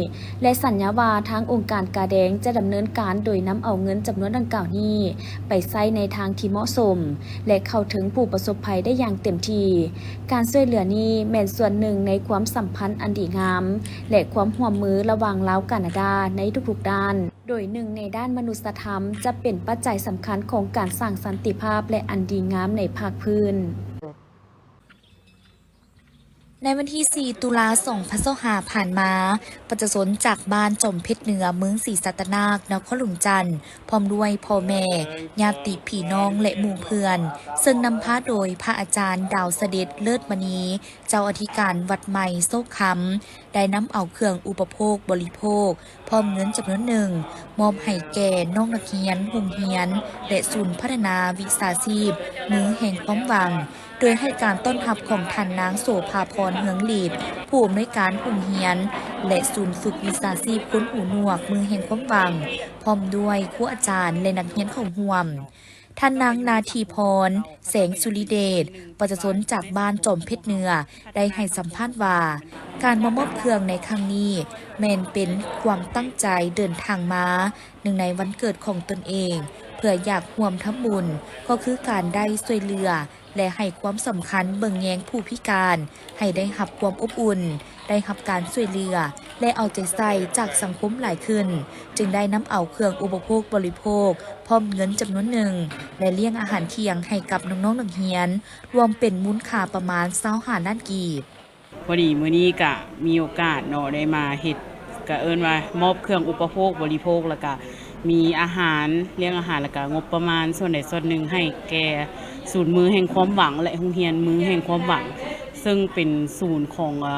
ແລະ ສັນຍາວ່າທາງອົງການກາແດງຈະດຳເນີນການໂດຍນຳເອົາເງິນຈຳນວນດັ່ງກ່າວນີ້ໄປໃຊ້ໃນທາງທີ່ເໝາະສົມ ແລະ ເຂົ້າເຖິງຜູ້ປະສົບໄພໄດ້ຢ່າງເຕັມທີ່. ການຊ່ວຍເຫຼືອນີ້ແມ່ນສ່ວນໜຶ່ງໃນຄວາມສຳພັນອັນດີງາມ ແລະ ຄວາມຮ່ວມມືລະຫວ່າງລາວ-ການາດາໃນທຸກໆດ້ານ, ໂດຍໜຶ່ງໃນດ້ານມະນຸດສະທຳຈະເປັນປັດໄຈສຳຄັນຂອງການສ້າງສັນຕິພາບ ແລະ ອັນດີງາມໃນພາກພື້ນ. ໃນວັນທີສີ່ ຕຸລາ ສອງພັນຊາວຫ້າ ຜ່ານມາ, ປະຊາຊົນຈາກບ້ານຈອມເພັດເໜືອ ເມືອງສີສັດຕະນາກ ນະຄອນຫຼວງຈັນ ພ້ອມດ້ວຍພໍ່ແມ່, ຍາດຕິພີ່ນ້ອງ ແລະ ໝູ່ເພື່ອນ, ເຊິ່ງນຳພາໂດຍພະອາຈານ ດາວສະເດັດ ເລີດມະນີ ເຈົ້າອະທິການວັດໃໝ່ໂຊກຄຳ ໄດ້ນຳເອົາເຄື່ອງອຸປະໂພກບໍລິໂພກ ພ້ອມເງິນຈຳນວນໜຶ່ງ ມອບໃຫ້ແກ່ນ້ອງນັກຮຽນໂຮງຮຽນ ແລະ ສູນພັດທະນາວິຊາຊີບມືແຫ່ງຄວາມຫວັງ, ໂດຍໃຫ້ການຕ້ອນຮັບຂອງທ່ານນາງ ໂສພາພອນ ເຮືອງຫຼີດ ຜູ້ອຳນວຍການໂຮງຮຽນ ແລະ ສູນຝຶກວິຊາຊີບຄົນຫູໜວກມືແຫ່ງຄວາມຫວັງ ພ້ອມດ້ວຍຄູອາຈານ ແລະ ນັກຮຽນເຂົ້າຮ່ວມ. ທ່ານນາງ ນາທີພອນ ແສງສຸລິເດດ ປະຊາຊົນຈາກບ້ານຈອມເພັດເໜືອ ໄດ້ໃຫ້ສຳພາດວ່າ ການມາມອບເຄື່ອງໃນຄັ້ງນີ້ ແມ່ນເປັນຄວາມຕັ້ງໃຈເດີນທາງມາ ເນື່ອງໃນວັນເກີດຂອງຕົນເອງ ເພື່ອຢາກຮ່ວມທຳບຸນ ກໍຄືການໄດ້ຊ່ວຍເຫຼືອ ແລະ ໃຫ້ຄວາມສຳຄັນເບິ່ງແຍງຜູ້ພິການ ໃຫ້ໄດ້ຮັບຄວາມອົບອຸ່ນ, ໄດ້ຮັບການຊ່ວຍເຫຼືອ ແລະ ເອົາໃຈໃສ່ຈາກສັງຄົມຫຼາຍຂຶ້ນ, ຈຶ່ງໄດ້ນຳເອົາເຄື່ອງອຸປະໂພກບໍລິໂພກ ພ້ອມເງິນຈຳນວນໜຶ່ງ ແລະ ລ້ຽງອາຫານທ່ຽງໃຫ້ກັບນ້ອງໆນັກຮຽນ ລວມເປັນມູນຄ່າປະມານຊາວຫ້າລ້ານກີບ. ພໍດີມື້ນີ້ກະມີໂອກາດເນາະ ໄດ້ມາເຮັດ ກະເອີ້ນວ່າມອບເຄື່ອງອຸປະໂພກບໍລິໂພກ ແລ້ວກະມີອາຫານ ລ້ຽງອາຫານ ແລ້ວກະງົບປະມານສ່ວນໃດສ່ວນໜຶ່ງໃຫ້ແກ່ສູນມືແຫ່ງຄວາມຫວັງ ແລະ ໂຮງຮຽນມືແຫ່ງຄວາມຫວັງ ເຊິ່ງເປັນສູນຂອງ ເອີ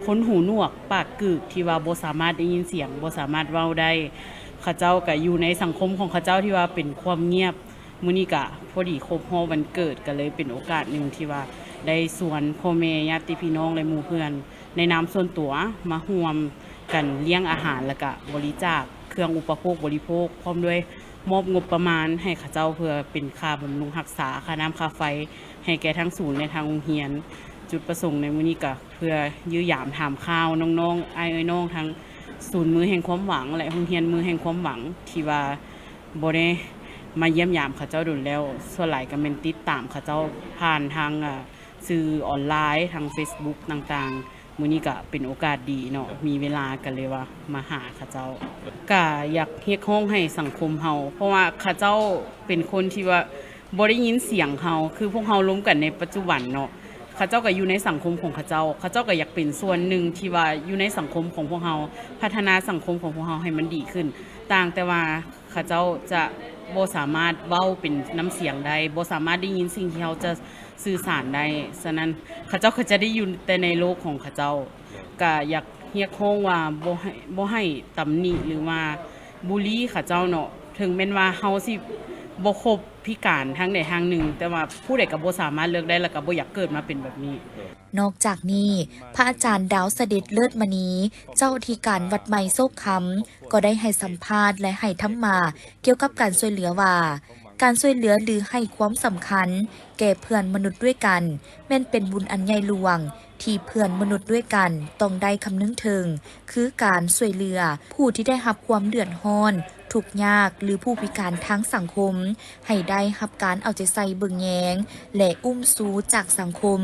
ຄົນຫູໜວກປາກກືກ ທີ່ວ່າບໍ່ສາມາດໄດ້ຍິນສຽງ ບໍ່ສາມາດເວົ້າໄດ້. ເຂົາເຈົ້າກະຢູ່ໃນສັງຄົມຂອງເຂົາເຈົ້າທີ່ວ່າເປັນຄວາມງຽບ. ມື້ນີ້ກະພໍດີຄົບຮອບວັນເກີດ ກະເລີຍເປັນໂອກາດໜຶ່ງທີ່ວ່າໄດ້ຊວນພໍ່ແມ່ຍາດຕິພີ່ນ້ອງ ແລະ ໝູ່ເພື່ອນໃນນາມສ່ວນຕົວ ມາຮ່ວມກັນລ້ຽງອາຫານ ແລ້ວກະບໍລິຈາກເຄື່ອງອຸປະໂພກບໍລິໂພກ ພ້ອມດ້ວຍມອບງົບປະມານໃຫ້ເຂົາເຈົ້າ ເພື່ອເປັນຄ່າບຳລຸງຮັກສາ ຄ່ານ້ຳຄ່າໄຟ ໃຫ້ແກ່ທັງສູນ ແລະ ທາງໂຮງຮຽນ. ຈຸດປະສົງໃນມື້ນີ້ກະເພື່ອຢ້ຽມຢາມຖາມຂ່າວນ້ອງໆ ອ້າຍເອື້ອຍນ້ອງ ທັງສູນມືແຫ່ງຄວາມຫວັງ ແລະ ໂຮງຮຽນມືແຫ່ງຄວາມຫວັງ ທີ່ວ່າ ບໍ່ໄດ້ມາຢ້ຽມຢາມເຂົາເຈົ້າດົນແລ້ວ, ສ່ວນຫຼາຍກໍແມ່ນຕິດຕາມເຂົາເຈົ້າຜ່ານທາງ ເອີ ສື່ອອນລາຍ ທາງເຟສບຸກຕ່າງໆ. ມື້ນີ້ກໍເປັນໂອກາດດີເນາະ ມີເວລາກໍເລີຍວ່າມາຫາເຂົາເຈົ້າ. ກໍຢາກຮຽກຮ້ອງໃຫ້ສັງຄົມເຮົາ ເພາະວ່າເຂົາເຈົ້າເປັນຄົນທີ່ວ່າບໍ່ໄດ້ຍິນສຽງເຮົາ ຄືພວກເຮົາລົມກັນໃນປັດຈຸບັນເນາະ. ເຂົາເຈົ້າກໍຢູ່ໃນສັງຄົມຂອງເຂົາເຈົ້າ, ເຂົາເຈົ້າກໍຢາກເປັນສ່ວນໜຶ່ງທີ່ວ່າຢູ່ໃນສັງຄົມຂອງພວກເຮົາ, ພັດທະນາສັງຄົມຂອງພວກເຮົາໃຫ້ມັນດີຂຶ້ນ. ຕ່າງແຕ່ວ່າ ເຂົາເຈົ້າຈະບໍ່ສາມາດເວົ້າເປັນນ້ຳສຽງໄດ້, ບໍ່ສາມາດໄດ້ຍິນສິ່ງທີ່ເຮົາຈະສື່ສານໄດ້. ສະນັ້ນ ເຂົາເຈົ້າກໍຈະໄດ້ຢູ່ແຕ່ໃນໂລກຂອງເຂົາເຈົ້າ. ກະຢາກຮຽກຮ້ອງວ່າບໍ່ໃຫ້ ບໍ່ໃຫ້ຕຳໜິ ຫຼືວ່າບູລີເຂົາເຈົ້າເນາະ. ເຖິງແມ່ນວ່າເຮົາຊິບໍ່ຄົບພິການທາງໃດທາງໜຶ່ງ, ແຕ່ວ່າຜູ້ໃດກໍບໍ່ສາມາດເລືອກໄດ້ ແລ້ວກໍບໍ່ຢາກເກີດມາເປັນແບບນີ້. ນອກຈາກນີ້, ພະອາຈານ ດາວສະເດັດ ເລີດມະນີ ເຈົ້າອະທິການວັດໃໝ່ໂຊກຄຳ ກໍໄດ້ໃຫ້ສຳພາດ ແລະ ໃຫ້ທຳມາກ່ຽວກັບການຊ່ວຍເຫຼືອວ່າ, ການຊ່ວຍເຫຼືອ ຫຼື ໃຫ້ຄວາມສຳຄັນແກ່ເພື່ອນມະນຸດດ້ວຍກັນ ແມ່ນເປັນບຸນອັນໃຫຍ່ຫຼວງ ທີ່ເພື່ອນມະນຸດດ້ວຍກັນຕ້ອງໄດ້ຄຳນຶງເຖິງ ຄືການຊ່ວຍເຫຼືອຜູ້ທີ່ໄດ້ຮັບຄວາມເດືອດຮ້ອນ ທຸກຍາກ ຫຼື ຜູ້ພິການທາງສັງຄົມ ໃຫ້ໄດ້ຮັບການເອົາໃຈໃສ່ເບິ່ງແຍງ ແລະ ອຸ້ມຊູຈາກສັງຄົມ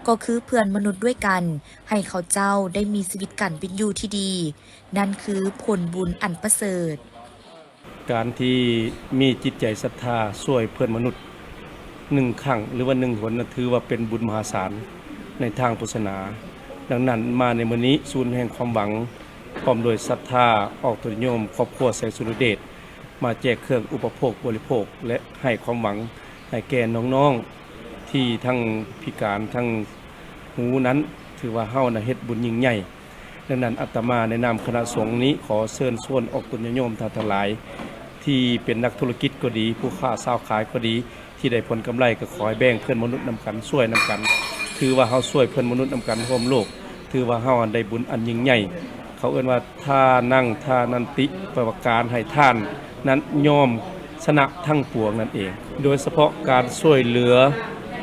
ກໍຄືເພື່ອນມະນຸດດ້ວຍກັນ ໃຫ້ເຂົາເຈົ້າໄດ້ມີຊີວິດການເປັນຢູ່ທີ່ດີ. ນັ້ນຄືຜົນບຸນອັນປະເສີດ. ການທີ່ມີຈິດໃຈສັດທາຊ່ວຍເພື່ອນມະນຸດໜຶ່ງຄັ້ງ ຫຼືວ່າໜຶ່ງຫົນ ນັ້ນຖືວ່າເປັນບຸນມະຫາສານໃນທາງພຸດທະສາສະໜາ. ດັ່ງນັ້ນ ມາໃນມື້ນີ້ ສູນແຫ່ງຄວາມຫວັງ ພ້ອມດ້ວຍສັດທາອອກຕົນຍາດໂຍມຄອບຄົວແສງສຸລິເດດ ມາແຈກເຄື່ອງອຸປະໂພກບໍລິໂພກ ແລະ ໃຫ້ຄວາມຫວັງໃຫ້ແກ່ນ້ອງໆ ທີ່ທັງພິການ ທັງຫູນັ້ນ ຖືວ່າເຮົານະເຮັດບຸນຍິ່ງໃຫຍ່. ດັ່ງນັ້ນ ອາດຕະມາໃນນາມຄະນະສົງນີ້ ຂໍເຊີນຊວນອອກຕົນຍາດໂຍມທ່ານທັງຫຼາຍ ທີ່ເປັນນັກທຸລະກິດກໍດີ ຜູ້ຄ້າຊາວຂາຍກໍດີ ທີ່ໄດ້ຜົນກຳໄລ ກໍຂໍໃຫ້ແບ່ງເພື່ອນມະນຸດນຳກັນ ຊ່ວຍນຳກັນ. ຖືວ່າເຮົາຊ່ວຍເພື່ອນມະນຸດນຳກັນຮ່ວມໂລກ ຖືວ່າເຮົາໄດ້ບຸນອັນຍິ່ງໃຫຍ່. ເຂົາເອີ້ນວ່າ ທານັງທານັນຕິ ແປວ່າການໃຫ້ທານນັ້ນຍ່ອມຊະນະທັງປວງນັ້ນເອງ. ໂດຍສະເພາະການຊ່ວຍເຫຼືອ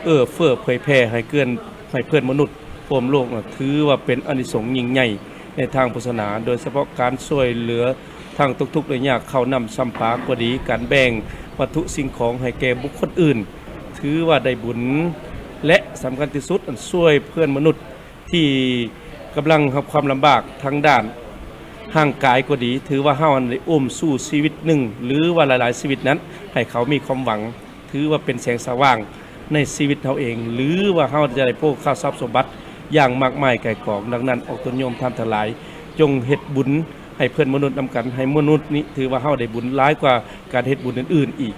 ເອື້ອເຟື້ອເຜີຍແຜ່ໃຫ້ເກີນ ໃຫ້ເພື່ອນມະນຸດຮ່ວມໂລກນະ ຖືວ່າເປັນອານິສົງຍິ່ງໃຫຍ່ໃນທາງພຸດທະສາສະໜາ, ໂດຍສະເພາະການຊ່ວຍເຫຼືອທາງຕົກທຸກໄດ້ຍາກ ເຂົ້ານ້ຳຊຳປາກໍດີ, ການແບ່ງວັດຖຸສິ່ງຂອງໃຫ້ແກ່ບຸກຄົນອື່ນ ຖືວ່າໄດ້ບຸນ ແລະ ສຳຄັນທີ່ສຸດ ອັນຊ່ວຍເພື່ອນມະນຸດທີ່ກຳລັງຮັບຄວາມລຳບາກທາງດ້ານຮ່າງກາຍກໍດີ, ຖືວ່າເຮົານັ້ນໄດ້ອຸ້ມຊູຊີວິດໜຶ່ງ ຫຼືວ່າຫຼາຍໆຊີວິດນັ້ນ ໃຫ້ເຂົາມີຄວາມຫວັງ. ຖືວ່າເປັນແສງສະຫວ່າງໃນຊີວິດເຮົາເອງ ຫຼືວ່າເຮົາຈະໄດ້ໂພຄະຊັບສົມບັດຢ່າງມາກມາຍໄກ່ກອງ. ດັ່ງນັ້ນ ອອກຕົນໂຍມທ່ານທັງຫຼາຍ ຈົ່ງເຮັດບຸນໃຫ້ເພື່ອນມະນຸດນຳກັນ, ໃຫ້ມະນຸດນີ້ຖືວ່າເຮົາໄດ້ບຸນຫຼາຍກວ່າການເຮັດບຸນອື່ນໆອີກ.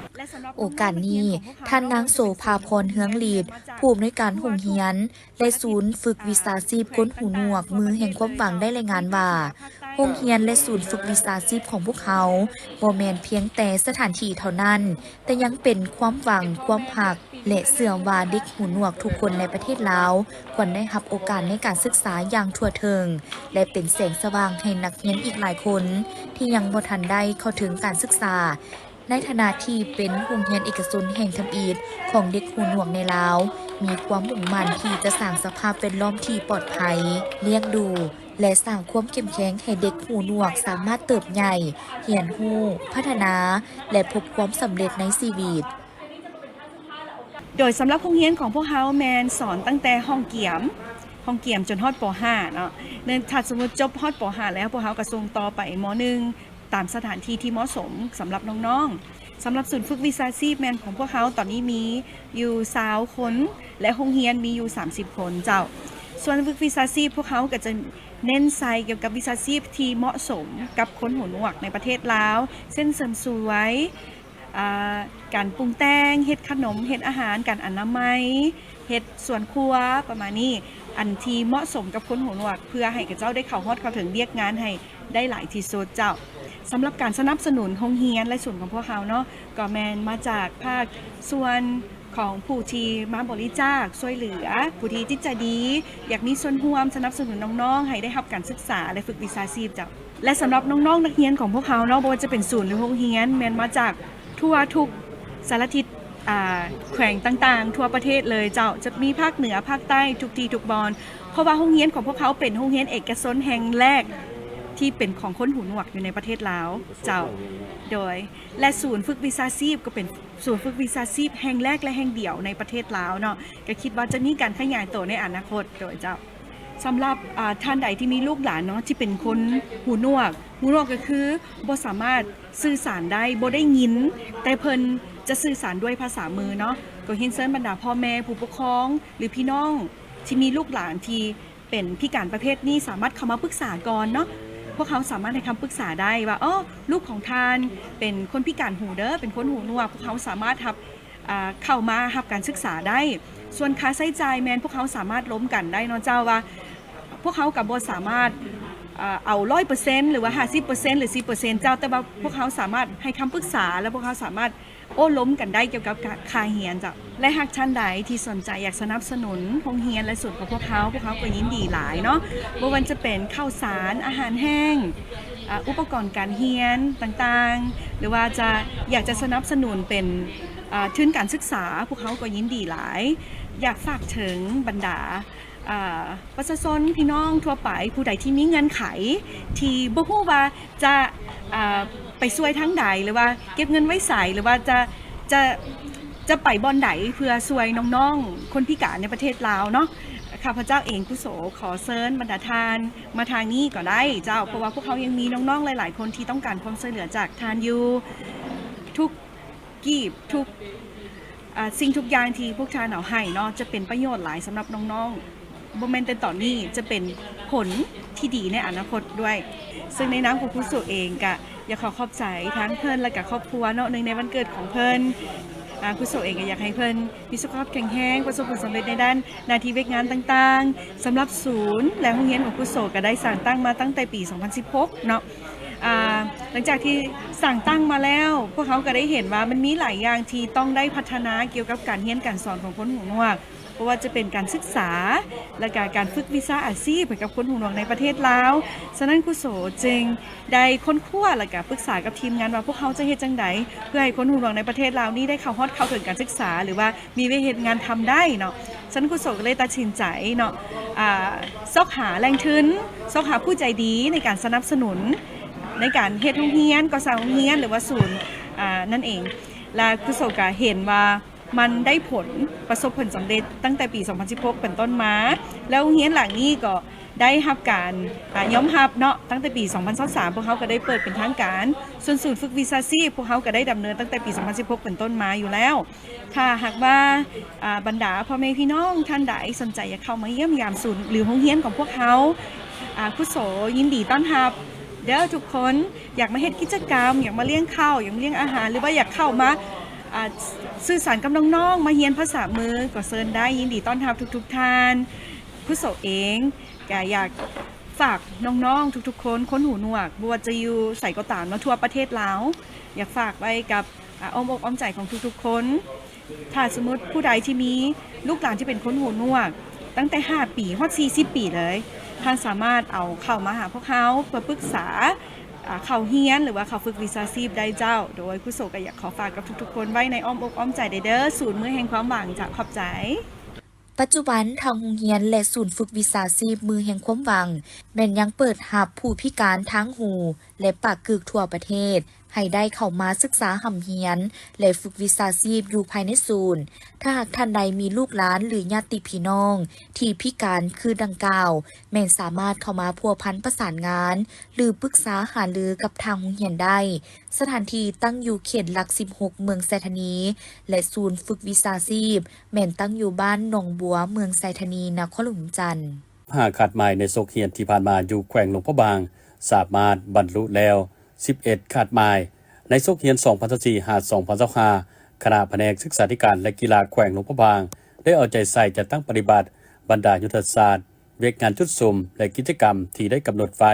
ໂອກາດນີ້ ທ່ານນາງ ໂສພາພອນ ເຮືອງລີດ ຜູ້ອຳນວຍການໂຮງຮຽນ ແລະ ສູນຝຶກວິຊາຊີບຄົນຫູໜວກ ມືແຫ່ງຄວາມຫວັງ ໄດ້ລາຍງານວ່າ ໂຮງຮຽນ ແລະ ສູນຝຶກວິຊາຊີບຂອງພວກເຮົາ ບໍ່ແມ່ນພຽງແຕ່ສະຖານທີ່ເທົ່ານັ້ນ, ແຕ່ຍັງເປັນຄວາມຫວັງ, ຄວາມຮັກ ແລະ ເຊື່ອວ່າເດັກຫູໜວກທຸກຄົນໃນປະເທດລາວ ຄວນໄດ້ຮັບໂອກາດໃນການສຶກສາຢ່າງທົ່ວເຖິງ ແລະ ເປັນແສງສະຫວ່າງໃຫ້ນັກຮຽນອີກຫຼາຍຄົນ ທີ່ຍັງບໍ່ທັນໄດ້ເຂົ້າເຖິງການສຶກສາ. ໃນຖານະທີ່ເປັນໂຮງຮຽນເອກະຊົນແຫ່ງທຳອິດຂອງເດັກຫູໜວກໃນລາວ, ມີຄວາມມຸ່ງໝັ້ນທີ່ຈະສ້າງສະພາບແວດລ້ອມທີ່ປອດໄພ, ລ້ຽງດູ ແລະ ສ້າງຄວາມເຂັ້ມແຂງໃຫ້ເດັກຫູໜວກສາມາດເຕີບໃຫຍ່, ຮຽນຮູ້, ພັດທະນາ ແລະ ພົບຄວາມສຳເລັດໃນຊີວິດ. ໂດຍສຳລັບໂຮງຮຽນຂອງພວກເຮົາແມ່ນສອນຕັ້ງແຕ່ຫ້ອງກຽມ, ຫ້ອງກຽມຈົນຮອດ ປໍຫ້າ ເນາະ. ເນື່ອງ ຖ້າສົມມຸດຈົບຮອດ ປໍຫ້າ ແລ້ວ ພວກເຮົາກໍສົ່ງຕໍ່ໄປ ມໍໜຶ່ງ ຕາມສະຖານທີ່ທີ່ເໝາະສົມສຳລັບນ້ອງໆ. ສຳລັບສູນຝຶກວິຊາຊີບແມ່ນຂອງພວກເຮົາຕອນນີ້ມີຢູ່ຊາວຄົນ ແລະ ໂຮງຮຽນມີຢູ່ສາມສິບຄົນເຈົ້າ. ສ່ວນຝຶກວິຊາຊີບພວກເຮົາກໍຈະເນັ້ນໃສ່ກ່ຽວກັບວິຊາຊີບທີ່ເໝາະສົມກັບຄົນຫູໜວກໃນປະເທດລາວ ເຊັ່ນ ເສີມສວຍ, ອ່າ ການປຸງແຕ່ງ, ເຮັດຂະໜົມ, ເຮັດອາຫານ, ການອະນາໄມ, ເຮັດສວນຄົວ ປະມານນີ້, ອັນທີ່ເໝາະສົມກັບຄົນຫູໜວກ ເພື່ອໃຫ້ເຂົາເຈົ້າໄດ້ເຂົ້າຮອດເຂົ້າເຖິງວຽກງານໃຫ້ໄດ້ຫຼາຍທີ່ສຸດເຈົ້າ. ສຳລັບການສະໜັບສະໜູນໂຮງຮຽນ ແລະ ສູນຂອງພວກເຮົາເນາະ ກໍແມ່ນມາຈາກພາກສ່ວນຂອງຜູ້ທີ່ມາບໍລິຈາກຊ່ວຍເຫຼືອ, ຜູ້ທີ່ຈິດໃຈດີ ຢາກມີສ່ວນຮ່ວມສະໜັບສະໜູນນ້ອງໆ ໃຫ້ໄດ້ຮັບການສຶກສາ ແລະ ຝຶກວິຊາຊີບເຈົ້າ. ແລະ ສຳລັບນ້ອງໆນັກຮຽນຂອງພວກເຮົາເນາະ ບໍ່ວ່າຈະເປັນສູນ ຫຼື ໂຮງຮຽນ ແມ່ນມາຈາກ ທົ່ວທຸກສາລະທິດ ອ່າ ແຂວງຕ່າງໆທົ່ວປະເທດເລີຍເຈົ້າ, ຈະມີພາກເໜືອ, ພາກໃຕ້, ທຸກທີ່ທຸກບ່ອນ, ເພາະວ່າໂຮງຮຽນຂອງພວກເຮົາເປັນໂຮງຮຽນເອກະຊົນແຫ່ງແລກທີ່ເປັນຂອງຄົນຫູໜວກຢູ່ໃນປະເທດລາວເຈົ້າ. ໂດຍ ແລະ ສູນຝຶກວິຊາຊີບກໍເປັນສູນຝຶກວິຊາຊີບແຫ່ງແລກ ແລະ ແຫ່ງດຽວໃນປະເທດລາວເນາະ, ກໍຄິດວ່າຈະມີການຂະຫຍາຍໂຕໃນອະນາຄົດ. ໂດຍເຈົ້າ. ສຳລັບ ອ່າ ທ່ານໃດທີ່ມີລູກຫຼານເນາະ ທີ່ເປັນຄົນຫູໜວກ, ຫູໜວກກໍຄືບໍ່ສາມາດສື່ສານໄດ້, ບໍ່ໄດ້ຍິນ, ແຕ່ເພິ່ນຈະສື່ສານດ້ວຍພາສາມືເນາະ, ກໍຮຽນເຊີນບັນດາພໍ່ແມ່, ຜູ້ປົກຄອງ ຫຼື ພີ່ນ້ອງທີ່ມີລູກຫຼານທີ່ເປັນພິການປະເພດນີ້ ສາມາດເຂົ້າມາປຶກສາກ່ອນເນາະ. ພວກເຮົາສາມາດໃຫ້ຄຳປຶກສາໄດ້ວ່າ ອໍ ລູກຂອງທ່ານເປັນຄົນພິການຫູເດີ, ເປັນຄົນຫູໜວກ, ພວກເຮົາສາມາດຮັບ ອ່າ ເຂົ້າມາຮັບການສຶກສາໄດ້. ສ່ວນຄ່າໃຊ້ຈ່າຍແມ່ນພວກເຮົາສາມາດລົມກັນໄດ້ເນາະເຈົ້າ ວ່າພວກເຮົາກໍບໍ່ສາມາດ ອ່າ ເອົາຮ້ອຍເປີເຊັນ ຫຼືວ່າຫ້າສິບເປີເຊັນ ຫຼື ສິບເປີເຊັນເຈົ້າ, ແຕ່ວ່າພວກເຮົາສາມາດໃຫ້ຄຳປຶກສາ ແລະ ພວກເຮົາສາມາດໂອ້ລົມກັນໄດ້ກ່ຽວກັບຄ່າຮຽນເຈົ້າ. ແລະ ຫາກທ່ານໃດທີ່ສົນໃຈຢາກສະໜັບສະໜູນໂຮງຮຽນ ແລະ ສູນຂອງພວກເຮົາ, ພວກເຮົາກໍຍິນດີຫຼາຍເນາະ, ບໍ່ວ່າຈະເປັນເຂົ້າສານ, ອາຫານແຫ້ງ, ອ່າ ອຸປະກອນການຮຽນຕ່າງໆ ຫຼືວ່າຈະ ຢາກຈະສະໜັບສະໜູນເປັນ ອ່າ ທຶນການສຶກສາ ພວກເຮົາກໍຍິນດີຫຼາຍ. ຢາກຝາກເຖິງບັນດາ ອ່າ ປະຊາຊົນ ພີ່ນ້ອງທົ່ວໄປ ຜູ້ໃດທີ່ມີເງື່ອນໄຂ ທີ່ບໍ່ຮູ້ວ່າຈະ ອ່າ ໄປຊ່ວຍທາງໃດ ຫຼືວ່າເກັບເງິນໄວ້ໃສ ຫຼືວ່າຈະ ຈະ ຈະໄປບ່ອນໃດເພື່ອຊ່ວຍນ້ອງໆຄົນພິການໃນປະເທດລາວເນາະ, ຂ້າພະເຈົ້າເອງ ກຸໂສ ຂໍເຊີນບັນດາທ່ານມາທາງນີ້ກໍໄດ້ເຈົ້າ, ເພາະວ່າພວກເຮົາຍັງມີນ້ອງໆຫຼາຍໆຄົນທີ່ຕ້ອງການຄວາມຊ່ວຍເຫຼືອຈາກທ່ານຢູ່. ທຸກ ກີບ ທຸກ ອ່າ ສິ່ງທຸກຢ່າງທີ່ພວກທ່ານເອົາໃຫ້ເນາະ ຈະເປັນປະໂຫຍດຫຼາຍສຳລັບນ້ອງໆ, ບໍ່ແມ່ນແຕ່ຕອນນີ້ ຈະເປັນຜົນທີ່ດີໃນອະນາຄົດດ້ວຍ. ເຊິ່ງໃນນາມຂອງຄຸໂສເອງກະຢາກຂໍຂອບໃຈທາງເພິ່ນ ແລະກະຄອບຄົວເນາະ, ເນື່ອງໃນວັນເກີດຂອງເພິ່ນ ອ່າ ຄຸໂສເອງກະຢາກໃຫ້ເພິ່ນມີສຸຂະພາບແຂງແຮງ, ປະສົບຜົນສຳເລັດໃນດ້ານໜ້າທີ່ວຽກງານຕ່າງໆ. ສຳລັບສູນ ແລະໂຮງຮຽນຂອງຄຸໂສກະໄດ້ສ້າງຕັ້ງມາຕັ້ງແຕ່ປີສອງພັນສິບຫົກເນາະ. ອ່າ ຫຼັງຈາກທີ່ສ້າງຕັ້ງມາແລ້ວ ພວກເຮົາກໍໄດ້ເຫັນວ່າມັນມີຫຼາຍຢ່າງທີ່ຕ້ອງໄດ້ພັດທະນາກ່ຽວກັບການຮຽນການສອນຂອງຄົນຫູໜວກ, ບໍ່ວ່າຈະເປັນການສຶກສາ ແລະກະການຝຶກວິຊາອາຊີບໃຫ້ກັບຄົນຫູໜວກໃນປະເທດລາວ. ສະນັ້ນ ຄຸໂສຈຶ່ງໄດ້ຄົ້ນຄວ້າ ແລະກະປຶກສາກັບທີມງານວ່າ ພວກເຮົາຈະເຮັດຈັ່ງໃດເພື່ອໃຫ້ຄົນຫູໜວກໃນປະເທດລາວນີ້ໄດ້ເຂົ້າຮອດເຂົ້າເຖິງການສຶກສາ ຫຼືວ່າ ມີວຽກເຮັດງານທຳໄດ້ເນາະ. ສະນັ້ນ ຄຸໂສກໍເລີຍຕັດສິນໃຈເນາະ ອ່າ ຊອກຫາແຫຼ່ງທຶນ, ຊອກຫາຜູ້ໃຈດີໃນການສະໜັບສະໜູນ ໃນການເຮັດໂຮງຮຽນ, ກໍ່ສ້າງໂຮງຮຽນ ຫຼືວ່າສູນ ອ່າ ນັ້ນເອງ. ແລະ ຄຸໂສກໍເຫັນວ່າມັນໄດ້ຜົນ, ປະສົບຜົນສຳເລັດຕັ້ງແຕ່ປີສອງພັນສິບຫົກເປັນຕົ້ນມາ, ແລ້ວໂຮງຮຽນຫຼັງນີ້ກໍ ໄດ້ຮັບການ ອາ ຍອມຮັບເນາະ, ຕັ້ງແຕ່ປີສອງພັນຊາວສາມ ພວກເຮົາກໍໄດ້ເປີດເປັນທາງການ. ສ່ວນສູນຝຶກວິຊາຊີບ ພວກເຮົາກໍໄດ້ດຳເນີນຕັ້ງແຕ່ປີສອງພັນສິບຫົກເປັນຕົ້ນມາຢູ່ແລ້ວ. ຖ້າຫາກວ່າ ອາ ບັນດາພໍ່ແມ່ພີ່ນ້ອງທ່ານໃດສົນໃຈຢາກເຂົ້າມາຢ້ຽມຢາມສູນ ຫຼື ໂຮງຮຽນຂອງພວກເຮົາ ອາ ຄຸໂສຍິນດີຕ້ອນຮັບເດີ້ທຸກຄົນ. ຢາກມາເຮັດກິດຈະກຳ, ຢາກມາລ້ຽງເຂົ້າ, ຢາກມາລ້ຽງອາຫານ ຫຼືວ່າຢາກເຂົ້າມາ ອາ ສື່ສານກັບນ້ອງໆ, ມາຮຽນພາສາມື ກໍເຊີນໄດ້, ຍິນດີຕ້ອນຮັບທຸກໆທ່ານ. ຄຸໂສເອງກະຢາກຝາກນ້ອງໆທຸກໆຄົນ, ຄົນຫູໜວກ ບໍ່ວ່າຈະຢູ່ໃສກໍຕາມເນາະ, ທົ່ວປະເທດລາວ, ຢາກຝາກໄວ້ກັບ ອາ ອ້ອມອົກອ້ອມໃຈຂອງທຸກໆຄົນ. ຖ້າສົມມຸດຜູ້ໃດທີ່ມີລູກຫຼານທີ່ເປັນຄົນຫູໜວກ ຕັ້ງແຕ່ຫ້າປີຮອດສີ່ສິບປີເລີຍ, ທ່ານສາມາດເອົາເຂົ້າມາຫາພວກເຮົາເພື່ອປຶກສາ ອາ ເຂົ້າຮຽນ ຫຼືວ່າເຂົ້າຝຶກວິຊາຊີບໄດ້ເຈົ້າ. ໂດຍຄຸໂສກໍຢາກຂໍຝາກກັບທຸກໆຄົນໄວ້ໃນອ້ອມອົກອ້ອມໃຈເດີ້, ສູນມືແຫ່ງຄວາມຫວັງ. ເຈົ້າ ຂອບໃຈ. ປັດຈຸບັນ ທາງໂຮງຮຽນ ແລະ ສູນຝຶກວິຊາຊີບມືແຫ່ງຄວາມຫວັງ ແມ່ນຍັງເປີດຮັບຜູ້ພິການທາງຫູ ແລະ ປາກກຶກທົ່ວປະເທດ ໃຫ້ໄດ້ເຂົ້າມາສຶກສາຮ່ຳຮຽນ ແລະ ຝຶກວິຊາຊີບຢູ່ພາຍໃນສູນ. ຖ້າຫາກທ່ານໃດມີລູກຫຼານ ຫຼື ຍາດຕິພີ່ນ້ອງທີ່ພິການຄືດັ່ງກ່າວ, ແມ່ນສາມາດເຂົ້າມາພົວພັນປະສານງານ ຫຼື ປຶກສາຫາລືກັບທາງໂຮງຮຽນໄດ້. ສະຖານທີ່ຕັ້ງຢູ່ເຂດຫຼັກສິບຫົກ ເມືອງໄຊທານີ ແລະ ສູນຝຶກວິຊາຊີບ ແມ່ນຕັ້ງຢູ່ບ້ານໜອງບົວ ເມືອງໄຊທານີ ນະຄອນຫຼວງວຽງຈັນ. ຫ້າຄາດໝາຍໃນສົກຮຽນທີ່ຜ່ານມາຢູ່ແຂວງຫຼວງພະບາງ ສາມາດບັນລຸແລ້ວສິບເອັດຄາດໝາຍ. ໃນສົກຮຽນສອງພັນຊາວສີ່ ຫາ ສອງພັນຊາວຫ້າ ຄະນະພະແນກສຶກສາທິການ ແລະ ກິລາແຂວງຫຼວງພະບາງ ໄດ້ເອົາໃຈໃສ່ຈັດຕັ້ງປະຕິບັດບັນດາຍຸດທະສາດ, ວຽກງານຈຸດສຸມ ແລະ ກິດຈະກຳທີ່ໄດ້ກຳນົດໄວ້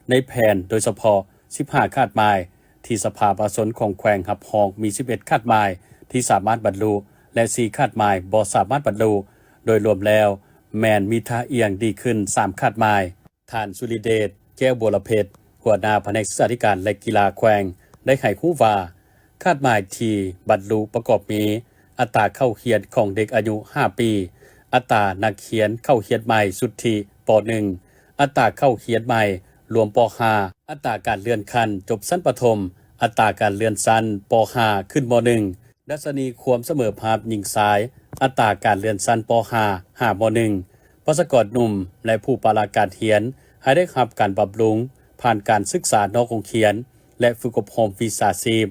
ໃນແຜນ, ໂດຍສະເພາະສິບຫ້າຄາດໝາຍ ທີ່ສະພາປະຊາຊົນຂອງແຂວງຮັບຮອງມີສິບເອັດຄາດໝາຍທີ່ສາມາດບັນລຸ ແລະ ສີ່ຄາດໝາຍບໍ່ສາມາດບັນລຸ. ໂດຍລວມແລ້ວແມ່ນມີທ່າອ່ຽງດີຂຶ້ນສາມຄາດໝາຍ. ທ່ານ ສຸລິເດດ ແກ້ວບົວລະເພັດ ຫົວໜ້າພະແນກສຶກສາທິການ ແລະ ກິລາແຂວງ ໄດ້ໃຫ້ຮູ້ວ່າ ຄາດໝາຍທີ່ບັນລຸປະກອບມີ ອັດຕາເຂົ້າຮຽນຂອງເດັກອາຍຸຫ້າປີ, ອັດຕານັກຮຽນເຂົ້າຮຽນໃໝ່ສຸດທິ ປໍໜຶ່ງ, ອັດຕາເຂົ້າຮຽນໃໝ່ລວມ ປໍຫ້າ, ອັດຕາການເລື່ອນຂັ້ນຈົບຊັ້ນປະຖົມ, ອັດຕາການເລື່ອນຊັ້ນ ປໍຫ້າ ຂຶ້ນ ມໍໜຶ່ງ, ດັຊນີຄວາມສະເໝີພາບຍິງຊາຍ, ອັດຕາການເລື່ອນຊັ້ນ ປໍຫ້າ ຫາ ມໍໜຶ່ງ, ປະຊາກອນໜຸ່ມ ແລະ ຜູ້ປະລະການຮຽນ ໃຫ້ໄດ້ຮັບການບຳລຸງຜ່ານການສຶກສານອກໂຮງຮຽນ ແລະ ຝຶກອົບຮົມວິຊາຊີບ.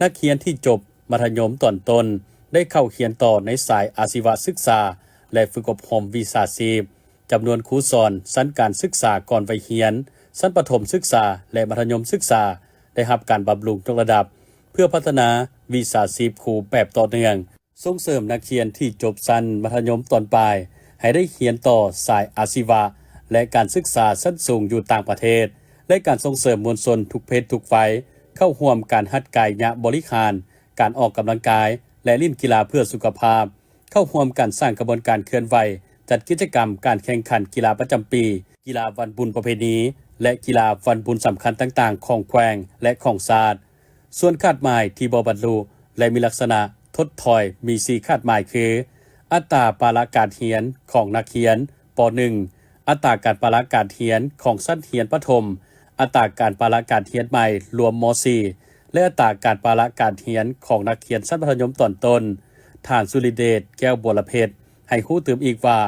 ນັກຮຽນທີ່ຈົບມັດທະຍົມຕອນຕົ້ນ ໄດ້ເຂົ້າຮຽນຕໍ່ໃນສາຍອາຊີວະສຶກສາ ແລະ ຝຶກອົບຮົມວິຊາຊີບ. ຈຳນວນຄູສອນຊັ້ນການສຶກສາກ່ອນໄວຮຽນ, ຊັ້ນປະຖົມສຶກສາ ແລະ ມັດທະຍົມສຶກສາ ໄດ້ຮັບການບຳລຸງຍົກລະດັບ ເພື່ອພັດທະນາວິຊາຊີບຄູແບບຕໍ່ເນື່ອງ, ສົ່ງເສີມນັກຮຽນທີ່ຈົບຊັ້ນມັດທະຍົມຕອນປາຍ ໃຫ້ໄດ້ຮຽນຕໍ່ສາຍອາຊີວະ ແລະ ການສຶກສາຊັ້ນສູງຢູ່ຕ່າງປະເທດ ແລະ ການສົ່ງເສີມມວນຊົນທຸກເພດທຸກໄວ ເຂົ້າຮ່ວມການຫັດກາຍະບໍລິຫານ, ການອອກກຳລັງກາຍ ແລະ ຫຼິ້ນກິລາເພື່ອສຸຂະພາບ, ເຂົ້າຮ່ວມການສ້າງຂະບວນການເຄື່ອນໄຫວ, ຈັດກິດຈະກຳການແຂ່ງຂັນກິລາປະຈຳປີ, ກິລາວັນບຸນປະເພນີ ແລະ ກິລາວັນບຸນສຳຄັນຕ່າງໆຂອງແຂວງ ແລະ ຂອງຊາດ. ສ່ວນຄາດໝາຍທີ່ບໍ່ບັນລຸ ແລະ ມີລັກສະນະ ທົດຖອຍມີສີ່ຄາດໝາຍຄື ອັດຕາປາລະການຮຽນຂອງນັກຮຽນ ປໍໜຶ່ງ, ອັດຕາການປາລະການຮຽນຂອງຊັ້ນຮຽນປະຖົມ, ອັດຕາການປາລະການຮຽນໃໝ່ລວມ ມໍສີ່ ແລະ ອັດຕາການປາລະການຮຽນຂອງນັກຮຽນຊັ້ນມັດທະຍົມຕອນຕົ້ນ. ທ່ານ ສຸລິເດດ ແກ້ວບົວລະເພັດ ໃຫ້ຮູ້ຕື່ມອີກວ່າ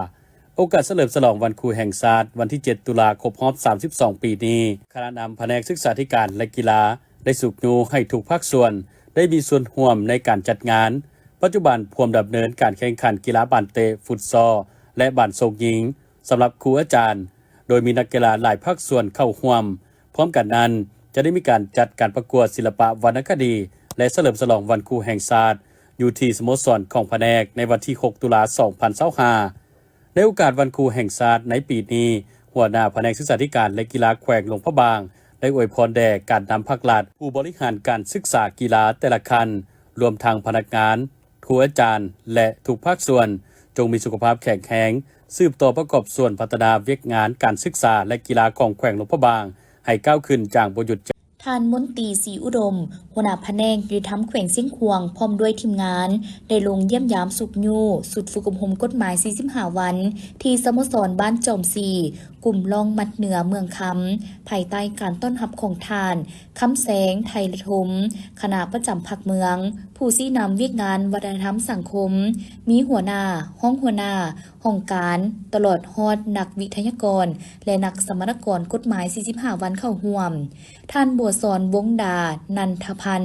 ໂອກາດສະເຫຼີມສະຫຼອງວັນຄູແຫ່ງຊາດ ວັນທີເຈັດ ຕຸລາ ຄົບຮອບສາມສິບສອງປີນີ້, ຄະນະນຳພະແນກສຶກສາທິການ ແລະ ກິລາ ໄດ້ຊຸກຍູ້ໃຫ້ທຸກພາກສ່ວນໄດ້ມີສ່ວນຮ່ວມໃນການຈັດງານ. ປັດຈຸບັນພວມດຳເນີນການແຂ່ງຂັນກິລາບານເຕະ, ຟຸດຊໍ ແລະ ບານຊົກຍິງ ສຳລັບຄູອາຈານ, ໂດຍມີນັກກິລາຫຼາຍພາກສ່ວນເຂົ້າຮ່ວມ. ພ້ອມກັນນັ້ນ, ຈະໄດ້ມີການຈັດການປະກວດສິລະປະວັນນະຄະດີ ແລະ ສະເຫຼີມສະຫຼອງວັນຄູແຫ່ງຊາດ ຢູ່ທີ່ສະໂມສອນຂອງພະແນກໃນວັນທີຫົກ ຕຸລາ ສອງພັນຊາວຫ້າ. ໃນໂອກາດວັນຄູແຫ່ງຊາດໃນປີນີ້, ຫົວໜ້າພະແນກສຶກສາທິການ ແລະ ກິລາແຂວງຫຼວງພະບາງ ໄດ້ອວຍພອນແດ່ການນຳພັກລັດ, ຜູ້ບໍລິຫານການສຶກສາກິລາແຕ່ລະຂັ້ນ, ລວມທັງພະນັກງານ, ຄູອາຈານ ແລະ ທຸກພາກສ່ວນ ຈົ່ງມີສຸຂະພາບແຂງແຮງ, ສືບຕໍ່ປະກອບສ່ວນພັດທະນາວຽກງານການສຶກສາ ແລະ ກິລາຂອງແຂວງຫຼວງພະບາງ ໃຫ້ກ້າວຂຶ້ນຢ່າງບໍ່ຢຸດ. ທ່ານ ມົນຕີ ສີອຸດົມ ຫົວໜ້າພະແນກຍຸຕິທຳແຂວງຊຽງຂວາງ ພ້ອມດ້ວຍທີມງານ ໄດ້ລົງຢ້ຽມຢາມຊຸກຍູ້ຊຸດຝຶກອົບຮົມກົດໝາຍສີ່ສິບຫ້າວັນ ທີ່ສະໂມສອນບ້ານຈອມສີ່ ກຸ່ມລ່ອງມັດເໜືອເມືອງຄຳ ພາຍໃຕ້ການຕ້ອນຮັບຂອງທ່ານ ຄຳແສງ ໄທລະທົມ ຄະນະປະຈຳພັກເມືອງ, ຜູ້ຊີ້ນຳວຽກງານວັດທະນະທຳສັງຄົມ, ມີຫົວໜ້າ, ຮອງຫົວໜ້າ, ຫ້ອງການ, ຕະຫຼອດຮອດນັກວິທະຍາກອນ ແລະ ນັກສຳມະນາກອນກົດໝາຍສີ່ສິບຫ້າວັນເຂົ້າຮ່ວມ. ທ່ານ ບົວສອນ ວົງດາ ນັນທະພັນ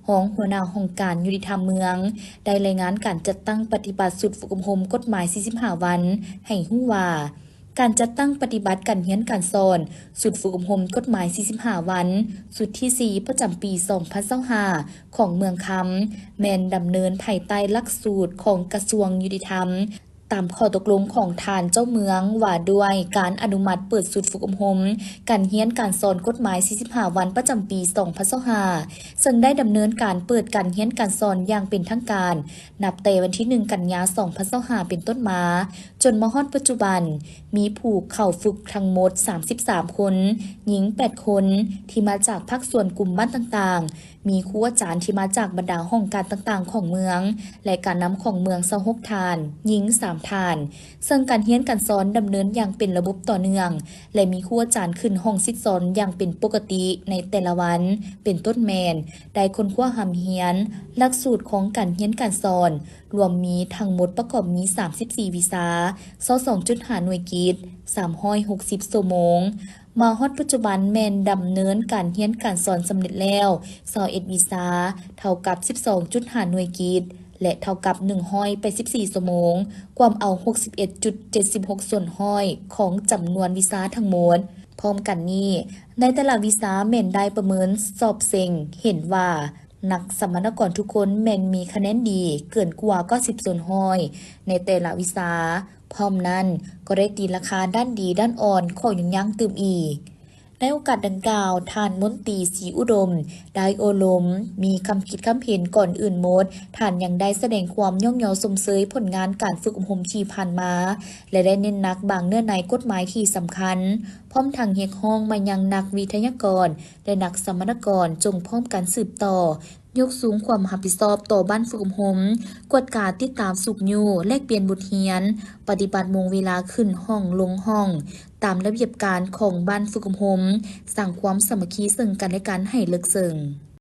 ຮອງຫົວໜ້າຫ້ອງການຍຸຕິທຳເມືອງ ໄດ້ລາຍງານການຈັດຕັ້ງປະຕິບັດຊຸດຝຶກອົບຮົມກົດໝາຍສີ່ສິບຫ້າວັນ ໃຫ້ຮູ້ວ່າ, ການຈັດຕັ້ງປະຕິບັດການຮຽນການສອນຊຸດຝຶກອົບຮົມກົດໝາຍສີ່ສິບຫ້າວັນ ຊຸດທີສີ່ ປະຈຳປີສອງພັນຊາວຫ້າ ຂອງເມືອງຄຳ ແມ່ນດຳເນີນພາຍໃຕ້ຫຼັກສູດຂອງກະຊວງຍຸຕິທຳ ຕາມຂໍ້ຕົກລົງຂອງທ່ານເຈົ້າເມືອງວ່າດ້ວຍການອະນຸມັດເປີດຊຸດຝຶກອົບຮົມການຮຽນການສອນກົດໝາຍສີ່ສິບຫ້າວັນປະຈຳປີສອງພັນຊາວຫ້າ ເຊິ່ງໄດ້ດຳເນີນການເປີດການຮຽນການສອນຢ່າງເປັນທາງການ ນັບແຕ່ວັນທີໜຶ່ງ ກັນຍາ ສອງພັນຊາວຫ້າ ເປັນຕົ້ນມາ, ຈົນມາຮອດປັດຈຸບັນ, ມີຜູ້ເຂົ້າຝຶກທັງໝົດສາມສິບສາມຄົນ, ຍິງແປດຄົນ ທີ່ມາຈາກພາກສ່ວນກຸ່ມບ້ານຕ່າງໆ, ມີຄູອາຈານທີ່ມາຈາກບັນດາຫ້ອງການຕ່າງໆຂອງເມືອງ ແລະ ການນຳຂອງເມືອງ ຊາວຫົກທ່ານ, ຍິງສາມທ່ານ, ເຊິ່ງການຮຽນການສອນດຳເນີນຢ່າງເປັນລະບົບຕໍ່ເນື່ອງ ແລະ ມີຄູອາຈານຂຶ້ນຫ້ອງສິດສອນຢ່າງເປັນປົກກະຕິໃນແຕ່ລະວັນ, ເປັນຕົ້ນແມ່ນ ໄດ້ຄົ້ນຄວ້າຮ່ຳຮຽນຫຼັກສູດຂອງການຮຽນການສອນ ລວມມີທັງໝົດປະກອບມີສາມສິບສີ່ວິຊາ, ຊາວສອງຈຸດຫ້າໜ່ວຍກິດ, ສາມຮ້ອຍຫົກສິບຊົ່ວໂມງ. ມາຮອດປັດຈຸບັນແມ່ນດຳເນີນການຮຽນການສອນສຳເລັດແລ້ວຊາວເອັດວິຊາ, ເທົ່າກັບສິບສອງຈຸດຫ້າໜ່ວຍກິດ ແລະ ເທົ່າກັບໜຶ່ງຮ້ອຍແປດສິບສີ່ຊົ່ວໂມງ, ກວມເອົາຫົກສິບເອັດຈຸດເຈັດສິບຫົກສ່ວນຮ້ອຍຂອງຈຳນວນວິຊາທັງໝົດ. ພ້ອມກັນນີ້, ໃນແຕ່ລະວິຊາແມ່ນໄດ້ປະເມີນສອບເສັງເຫັນວ່າ ນັກສຳມະນາກອນທຸກຄົນແມ່ນມີຄະແນນດີເກີນກວ່າເກົ້າສິບສ່ວນຮ້ອຍໃນແຕ່ລະວິຊາ. ພ້ອມນັ້ນ, ກໍໄດ້ຕີລາຄາດ້ານດີດ້ານອ່ອນຂອງຫຍຸ້ງຍາກຕື່ມອີກ. ໃນໂອກາດດັ່ງກ່າວ, ທ່ານ ມົນຕີ ສີອຸດົມ ໄດ້ໂອ້ລົມ, ມີຄຳຄິດຄຳເຫັນ. ກ່ອນອື່ນໝົດ, ທ່ານຍັງໄດ້ສະແດງຄວາມຍ້ອງຍໍຊົມເຊີຍຜົນງານການຝຶກອົບຮົມທີ່ຜ່ານມາ ແລະ ໄດ້ເນັ້ນໜັກບາງເນື້ອໃນກົດໝາຍທີ່ສຳຄັນ, ພ້ອມທັງຮຽກຮ້ອງມາຍັງນັກວິທະຍາກອນ ແລະ ນັກສຳມະນາກອນ ຈົ່ງພ້ອມກັນສືບຕໍ່ ຍົກສູງຄວາມຮັບຜິດຊອບຕໍ່ບ້ານຝຶກອົບຮົມ, ກວດກາ, ຕິດຕາມ, ຊຸກຍູ້, ແລກປ່ຽນບົດຮຽນ, ປະຕິບັດໂມງເວລາຂຶ້ນຫ້ອງລົງຫ້ອງ ຕາມລະບຽບການຂອງບ້ານຝຶກອົບຮົມ, ສ້າງຄວາມສາມັກຄີເຊິ່ງກັນແລະກັນໃຫ້ເລິກເຊິ່ງ.